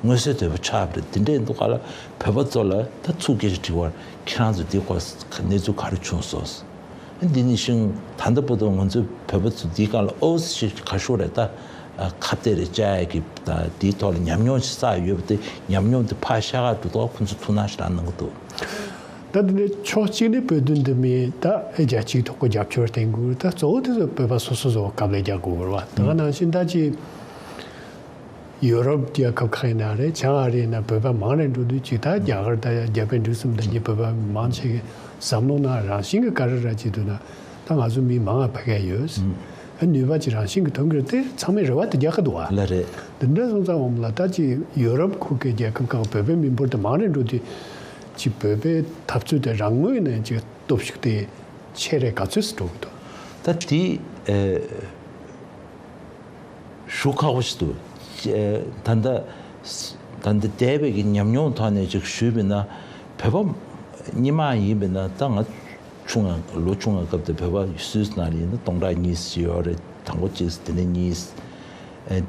མངོན་གསལ་དོད་པོ་ཆགས་པ་རེད། དེ་འདྲའི་འདུག་ག་ལ་བོད་པ་ཚོ་ལ་ད་ཚུགས་སྐད་ཆ་དྲི་བར་ཁྱེད་རང་ཚོ་འདི་སྐོར་གནས་ཚུལ་ག་རེ་བྱུང་སོང་། འདི་ནི་ཤིང་ད་ལྟ་བར་དུ་ང་ཚོའི་བོད་པ་ཚོ་འདིའི་སྒང་ལ་ཨོ་ཞིག་ག་ཤོག་རེད་ད། ཁ་གཏད་རེ་བཅག་ཡ་གི་ད་འདིའི་ཐོག་ལ་ཉམས་མྱོང་ཞིག་བསགས་ཡོད་པ་དེ་ཉམས་མྱོང་དེ་ཕར་ཤ་ཁ་འགྲོ་ཐོག་ཁོང་ཚོ་ཐུགས་སྣང་ཞེ་དྲག་གནང་གི་འདུག་ད་འདི་ནི་ཕྱོགས་གཅིག་ནས་བོད་དོན་འདི་མི་ད་རྒྱལ་སྤྱིའི་ཐོག་གི་རྒྱབ་སྐྱོར་བསྟེན་དགོས། ད་གཙོ་བོ་དེ་ཚོ་བོད་པ་སོ་སོ་སོ་དཀའ་ལས་རྒྱག་དགོས་པ་རེད་བ། ད་ག་ནང་བཞིན་ད་ཅི་ཡུ་རོབ་རྒྱལ་ཁབ་ཁག་ཡིན་ན་རེད། བྱང་ཨ་རི་ཡིན་ན་བོད་པ་མང་རེ་འགྲོ་དུས་ཅིག་ད་རྒྱ་གར་ད་རྒྱ་བལ་འབྲུག་གསུམ་ད་གི་བོད་པ་མང་ཆེ་གི་བསམ་བློ་ནང་རང་བཞིན་གི་ག་རེ་ར་ཅིག་འདུག་ན་ད་ང་ཚོ་མི་མང་ང་ཕ་གི་ཡོད། ཨ་ནུས་པ་ཅིག་རང་བཞིན་གི་ཐོན་གི་རེད། དེ་ཚང་མས་རེ་བ་དེ་རྒྱག་གི་འདུག་བ། ལ་རེད། དེ་འདྲ་སོང་ཙང་འོང་ལ་ད་ཅིག་ཡུ་རོབ་ཁུལ་གི་རྒྱལ་ཁབ་ཁག་བོད་པའི་མི་འབོར་དེ་མང་རེ་འགྲོ་དུས་ཅིག་བོད་པའི་འཐབ་རྩོད་དེ་རང་ངོས་ནས་ཅིག་སྟོབས་ཤུགས་དེ་ཆེ་རེ་ག་ཚོད་སུ་འགྲོ་གི་འདུག་ད་དེ་ཨེ། ཞུ་ཁག་པོ་ཞིག་འདུག་ད་ལྟ་ད་ལྟ་འདས་པའི་གི་ཉམས་མྱོང་ཐོག་ནས་ཅིག་ཞུས་པ་ཡིན་ན་བོད་པ་སྔོན་མ་ཡིན་པ་ཡིན་ན་ད་ང་ཆུང་ང་ལོ་ཆུང་ང་སྐབས་དེ་བོད་པ་སུད་སི་ནང་ལ་ཡིན་ན་སྟོང་ཕྲག་གཉིས་ཙམ་ཡོད་རེད། དང་པོ་གཅིག་དེ་ནས་གཉིས།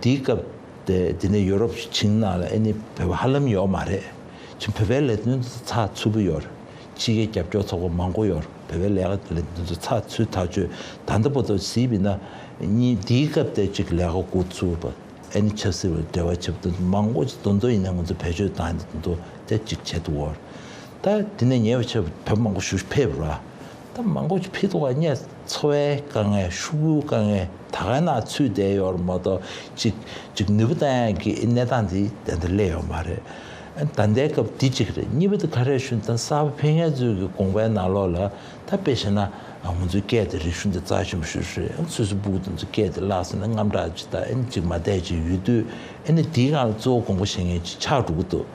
དེའི་སྐབས་ དེ་དེ་ནས་ཡོ་རོབ་ཕྱིན་ནང་ལ་ཨ་ནི་བོད་པ་ཧ་ལམ་ཡོད་མ་རེད། ཅིག་བོད་པའི་ལས་དོན་ཚགས་ཚུད་པོ་ཡོད་རེད། ཕྱི་རྒྱལ་རྒྱབ་སྐྱོར་ཚོགས་པ་མང་པོ་ཡོད་རེད། བོད་པའི་ལས་ཀ་ལས་དོན་ཚོ་ཚགས་ཚུད་ཐག་ཆོད། ད་ལྟ་བར་དུ་གཟིགས་པ་ཡིན་ན་གཉིས་འདིའི་སྐབས་དེ་ཅིག་ལས་ཀ་འགོ་ཚུགས་པ། ཨ་ནི་ཆབ་སྲིད་ལ་འབྲེལ་བ་ཆེ་བ་དེ་མང་པོ་ཅིག་དོན་དུ་ཡིན་ན་ང་ཚོ་བེད་སྤྱོད་བཏང་ཡིན་དོན་དུ་དེ་ཅིག་བྱེད་ཐུབ་ཡོད་རེད། ད་དེ་ནས་ཉེ་བའི་ཆར་བོད་མང་པོ་ཞིག་ཕེབས་པ་རེད། ད་མང་པོ་ཅིག་ཕེབས་ཐུབ་པ་ངས་འཚོ་བའི་དཀའ་ངལ་ཤོག་བུའི་དཀའ་ངལ་ད་ག་ན་ཚུད་བསྡད་ཡོད་རེད་མ་གཏོགས་ཅིག་ཅིག་ནུས་པ་བཏང་ཡག་གི་གནས་སྟངས་འདི་དེ་འདྲ་སླེབས་ཡོད་མ་རེད། ད་ལྟའི་སྐབས་འདི་གཅིག་རེད། གཉིས་པ་དེ་ག་རེ་ཞུ་ན་ད་གསར་པ་ཕེབས་མཁན་ཚོའི་གི་དགོངས་པའི་ནང་ལོགས་ལ་ད་དཔེ་བཞག་ན་ང་ཚོའི་སྐད་དེ་རིག་གཞུང་དེ་རྩ་ཆེན་པོ་ཞིག་རེད། སོ་སོའི་སྤུ་གུ་དེ་ཚོ་སྐད་དེ་བརླག་སོང་ན་དངངས་སྐྲག་ཅིག་དང་ཨ་ནི་ཅིག་མ་བསྡད་ཅིག་ཡོད་དུས་ཨ་ནི་འདིའི་སྒང་ལ་གཙོ་བོ་དགོངས་པ་བཞེས་མཁན་ཅིག་ཆགས་འགྲོ་གི་འདུག་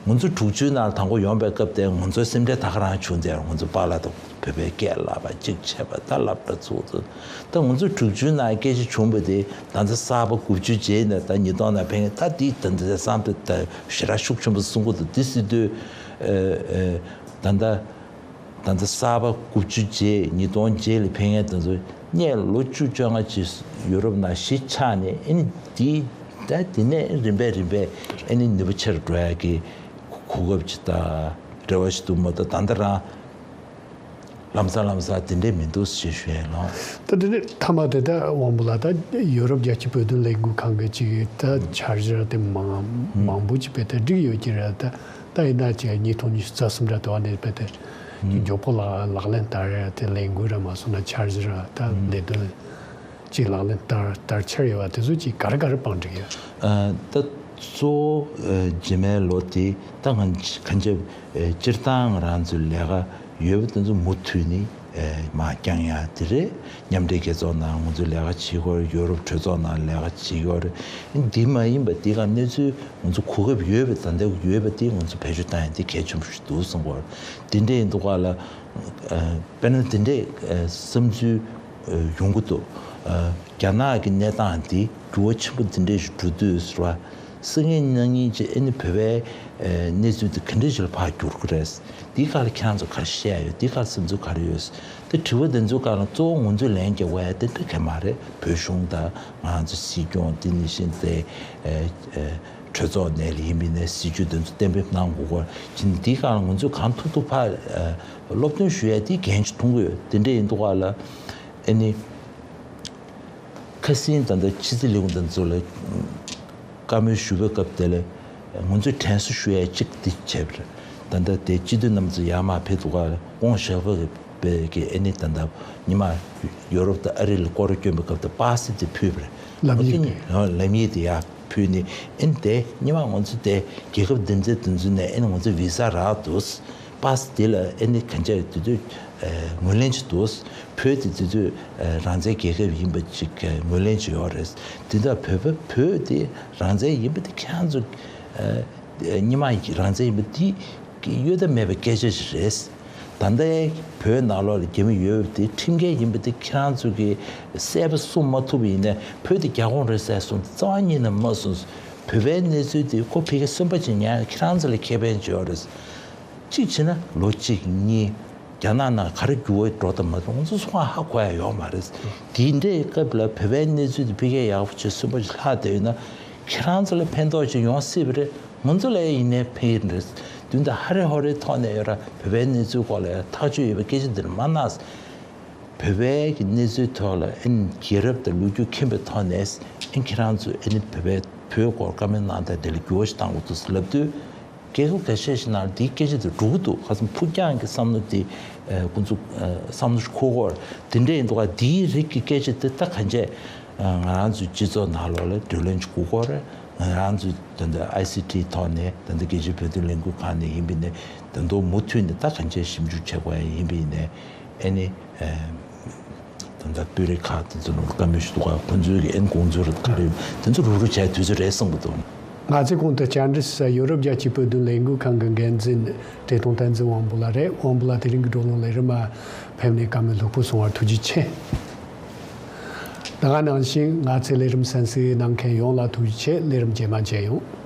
ང་ཚོ་དྲུག་ཅུའི་ནང་དང་པོ་ཡོང་པའི་སྐབས་དེ་ང་ཚོའི་སེམས་ཁྲལ་ད་ག་རང་བྱུང་སྟེ་ང་ཚོ་པཱ་ལགས་དང་བོད་པའི་སྐད་བརླག་པ་གཅིག་བྱས་པ་ད་སློབ་གྲྭ་ཚུགས་ཚུགས་ད་ང་ཚོ་དྲུག་ཅུའི་ནང་སྐད་ཆ་བྱུང་བ་དེ་ད་ལྟ་གསར་པ་དགུ་བཅུ་རྗེས་ནས་ད་ཉིས་སྟོང་ནང་ཕེབས་མཁན་ད་དེ་ད་ལྟ་བསམ་དུ་ད་ཞེ་དྲག་ཤུགས་ཆེན་པོ་གསུང་གི་འདུག་དེ་སྲིད་དུས་ད་ལྟ། ད་ལྟ་གསར་པ་དགུ་བཅུ་རྗེས་ཉིས་སྟོང་རྗེས་ལ་ཕེབས་མཁན་དེ་ཚོ་སྔོན་ལོ་བཅུ་བཅོ་ལྔ་ཅིག་ཡུ་རོབ་ནང་གཞིས་ཆགས་ནས་ཨ་ནི་དེ་ད་དེ་ནས་རིམ་པས་རིམ་པས་ཨ་ནི་ནུས་པ་ཆེ་རུ་འགྲོ་ཡག་གི་གོ་སྐབས་ཅིག་དང་འབྲེལ་བ་ཞིག་འདུག་མ་གཏོགས་ད་ལྟ་རང་ལམ་སང་ལམ་སང་དེ་འདྲས་མི་འདུག་ཅེས་ཞུ་ཡས་ལོ། ད་དེ་ནས་མཐའ་མ་དེ་ད་དབང་པོ་ལགས་ད་ཡུ་རོབ་རྒྱལ་སྤྱིའི་བོད་དོན་ལས་འགུལ་ཁང་གི་ཅིག་ད་འཆར་གཞི་དེ་མང་མང་པོ་ཅིག་དཔེ་ད་བསྒྲིགས་ཡོད་ཀྱི་རེད་ད། ད་ཡིན་ན་ཅིག་ཉིས་སྟོང་ཉི་ཤུ་རྩ་གསུམ་ར་དེ་བ་ནས་དཔེ་དེ་མགྱོགས་པོ་ལག་ལག་ལེན་བསྟར་རེད་དེ་ལས་འགུལ་ར་མ་སོང་ན་འཆར་གཞི་ར་ད་ལས་དོན་ཅིག་ལག་ལེན་བསྟར་བསྟར་འཆར་ཡོད་བ་དེ་ཚོ་ཅིག་ག་རེ་ག་རེ་བང་བསྒྲིགས་ཡོད། ད་གཙོ་བོ་རྗེས་མའི་ལོ་དེ་ད་ང་གང་ཅི་སྤྱིར་བཏང་ང་རང་ཚོའི་ལས་ཀ་ཡོད་པ་དེ་ཚོ་མུ་མཐུད་ནས་མར་བསྐྱང་ཡ་དེ་རེད། མཉམ་འབྲེལ་རྒྱལ་ཚོགས་ནང་ང་ཚོས་ལས་ཀ་བྱེད་ཀྱི་ཡོད་རེད། ཡོ་རོབ་གྲོས་ཚོགས་ནང་ལས་ཀ་བྱེད་ཀྱི་ཡོད་རེད། འདི་མ་ཡིན་པ་འདི་ག་གནས་ཚུལ་ང་ཚོ་གོ་སྐབས་ཡོད་པ་ད་ལྟ་ཡོད་པ་འདི་ང་ཚོ་བེད་སྤྱོད་བཏང་ཡ་འདི་གལ་ཆེན་པོ་ཞིག་འདུག་བསམ་གྱི་ཡོད་རེད། འདི་འདྲ་ཡིན་དུས་ག་ལ་དཔེར་ན་འདི་འདྲའི་བསམ་ཚུལ་ཡོང་གི་འདུག་རྒྱ་ནག་གི་གནས་སྟངས་འདི་འགྱུར་བ་ཆེན་པོ་འདི་འདྲ་ཞིག་འགྲོ་དུས་ཟེར་བ། སང་ཉིན་གནངས་ཉིན་ཅིག་ཨ་ནི་བོད་པའི་གནས་ཚུལ་དེ་ག་འདྲ་ཞིག་ལ་ཕར་འགྱུར་གི་རེད། འདི་ག་ལ་ཁྱེད་རང་ཚོ་ག་རེ་བཤད་ཡོད། འདི་ག་ལ་བསམ་ཚུལ་ག་རེ་ཡོད། དེ་དྲི་བ་དེ་ཚོའི་སྒང་ལ་གཙོ་བོ་ང་ཚོས་ལན་རྒྱག་དགོས་ཡ་དེ་འདྲ་གང་མ་རེད། བོད་གཞུང་དང་ང་ཚོ་སྲིད་སྐྱོང་དེ་ནང་བཞིན་དེ་གྲོས་ཚོགས་ནས་ཡིན་པ་ཡིན་ནའི་སྲིད་ཇུས་དེ་ཚོ་གཏན་འབེབས་གནང་དགོས་སྐོར་གྱིན་འདི་ག་ལ་ང་ཚོས་གང་ཐུབ་ཐུབ་ཕར་སློབ་སྟོན་ཞུ་ཡ་དེ་འགན་ཅིག་མཐོང་གི་ཡོད། དེ་འདྲ་ཡིན་དུས་ག་ལ་ཨ་ནི། ཁ་སང་ད་ལྟ་ཕྱི་སྲིད་ལས་ཁུངས་དང་ཚོ་ལ་བཀའ་མོལ་ཞུ་བའི་སྐབས་དེ་ལ་ང་ཚོས་དྲན་གསོ་ཞུ་ཡ་གཅིག་འདི་བྱས་པ་རེད། ད་ལྟ་དེ་སྤྱི་འཐུས་རྣམ་ཚོ་ཡར་མར་ཕེབས་འདུག་ག་ཁོང་ཞབས་པ་གི་ཨ་ནི་ད་ལྟ་ཉི་མ་ཡོ་རོབ་དང་ཨ་རི་ལ་སྐོར་ར་བསྐྱོན་པའི་སྐབས་དེ་པ་སེ་དེ་ཕུལ་བ་རེད། ལམ་ཡིག་དེ། ལམ་ཡིག་དེ་ཡར་ཕུལ་ནས་ཨ་ནི་དེ་ཉི་མ་ང་ཚོ་དེ་རྒྱལ་ཁབ་འདི་ཚོའི་དེ་ཚོ་ནས་ཨ་ནི་ང་ཚོ་བི་ས་རག་འདུག་པཱས་དེ་ལ་ཨ་ནི་གན་རྒྱ་དེ་དུས་ངོས་ལེན་བྱེད་དུས་བོད་དེ་དེ་དུས་རང་བཙན་རྒྱལ་ཁབ་ཡིན་པ་ཅིག་ངོས་ལེན་བྱེད་ཡོད་རེད། དེ་འདྲ་བོད་པ་བོད་དེ་རང་བཙན་ཡིན་པ་དེ་ཁྱེད་རང་ཚོ་སྔོན་མ་རང་བཙན་ཡིན་པ་དེ་གཡོལ་ཐབས་མེད་པའི་སྐད་ཆ་ཞིག་རེད། ད་ལྟའི་བོད་ནང་ལོགས་ལ་རྒྱ་མི་ཡོད་པ་དེ་ཁྲིམས་འགལ་ཡིན་པ་དེ་ཁྱེད་རང་ཚོ་གིས་གསལ་པོ་གསུང་མ་ཐུབ་པ་ཡིན་ནའི་བོད་དེ་རྒྱ་ཁོངས་རེད་ཟེར་གསུངས་རྩ་བ་ཉིད་ནས་མ་གསུངས། བོད་པའི་གནས་ཚུལ་དེ་ཁོ་ཕ་གིར་གསོན་པོ་ཅིག་ཉར་ཁྱེད་རང་ཚོ་ལ་ཁེ་ཕན་ཅིག་ཡོད་རེད། གཅིག་བྱས་ན་ལོ་གཅིག་གཉིས་རྒྱ་ནག་ནང་ག་རེ་འགྱུར་བ་འགྲོ་དང་མ་འགྲོ་ང་ཚོ་སུ་གང་ཧ་གོ་ཡ་ཡོད་མ་རེད། དེ་འདྲའི་སྐབས་ལ་བོད་པའི་གནས་ཚུལ་དེ་ཕ་གིར་ཡག་པོ་ཅིག་གསོན་པོ་ཅིག་ལྷག་བསྡད་ཡོད་ན་ཁྱེད་རང་ཚོ་ལ་ཕན་ཐོགས་ཅིག་ཡོང་སྲིད་པ་རེད། ང་ཚོ་ལ་ཡིན་ནའི་ཕན་གྱི་རེད། དུས་འདི་ཧ་རེ་ཧོ་རེའི་ཐོག་ནས་ཡོད་ར་བོད་པའི་གནས་ཚུལ་སྐོར་ལ་ཡང་ཐག་གཅོད་ཡོད་པའི་སྐད་ཆ་འདི་ལ་མ་གནང་། བོད་པའི་གི་གནས་ཚུལ་ཐོག་ལ་ཨ་ནི་རྒྱལ་རབས་དང་ལོ་རྒྱུས་མཁྱེན་པའི་ཐོག་ནས་ཨ་ནི་ཁྱེད་རང་ཚོས་ཨ་ནི་བོད་པའི་བོད་སྐོར་བཀའ་མོལ་གནང་སྟངས་དེ་ལ་འགྱུར་བ་ཞིག་གཏང་དགོས་འདུག་ཟེར་ལབ་དུས། རྒྱལ་ཁབ་ཁ་ཤས་ཤིག་ནང་འདིའི་སྐད་ཆ་དེ་འགྲོ་གི་འདུག་ཁ་སང་ཕུགས་རྒྱང་གི་བསམ་བློ་དེ་ཨ་ཁོང་ཚོ་ཨ་བསམ་བློ་ཞིག་འཁོར་གི་ཡོད་རེད། དེ་འདྲ་ཡིན་དུས་ག་དེའི་རིགས་ཀྱི་སྐད་ཆ་དེ་ད་གང་བྱས་ཨ་ང་རང་ཚོའི་སྤྱི་ཚོགས་ནང་ལོགས་ལ་བགྲོ་གླེང་ཞིག་དགོས་ཀྱི་ཡོད་རེད། ང་རང་ཚོའི་ད་ལྟ་ཨའི་སི་ཊི་ཐོག་ནས་ད་ལྟ་རྒྱལ་སྤྱིའི་བོད་དོན་ལས་འགུལ་ཁང་ནས་ཡིན་པ་ཡིན་ནའི་ད་དུང་མུ་མཐུད་ནས་ད་གང་བྱས་ཞིབ་འཇུག་བྱེད་དགོས་ཡ་ཡིན་པ་ཡིན་ནའི་ཨ་ནི། ད་ལྟ་དཔོན་རིགས་ཁག་དེ་ཚོ་ལ་བཀའ་མོལ་ཞུ་གཏུག་ག་ཁོང་ཚོའི་གི་ཨན་དགོངས་ཚུལ་རེད་ག་རེ་ཡོད་དེ་ཚོ་རུག་རུག་བྱས་དུས་ཚོད་རེད་གསུང་གི་འདུག་ང་ཚོས་གོང་དུ་བཅར་འདྲི་ཞུས་ས་ཡོ་རོབ་རྒྱལ་སྤྱིའི་བོད་དོན་ལས་འགུལ་ཁང་གི་འགན་འཛིན་བཀྲས་མཐོང་བསྟན་འཛིན་དབང་པོ་ལགས་རེད། དབང་པོ་ལགས་དེ་རིང་གི་བགྲོ་གླེང་ལས་རིམ་མ་ཕེབས་ནས་བཀའ་མོལ་ལྷུག་པོ་གསུང་བར་ཐུགས་རྗེ་ཆེ། ད་ག་ནང་བཞིན་ང་ཚོའི་ལས་རིམ་གསན་གཟིགས་གནང་མཁན་ཡོངས་ལ་ཐུགས་རྗེ་ཆེ། ལས་རིམ་རྗེས་མ་མཇལ་ཡོང་།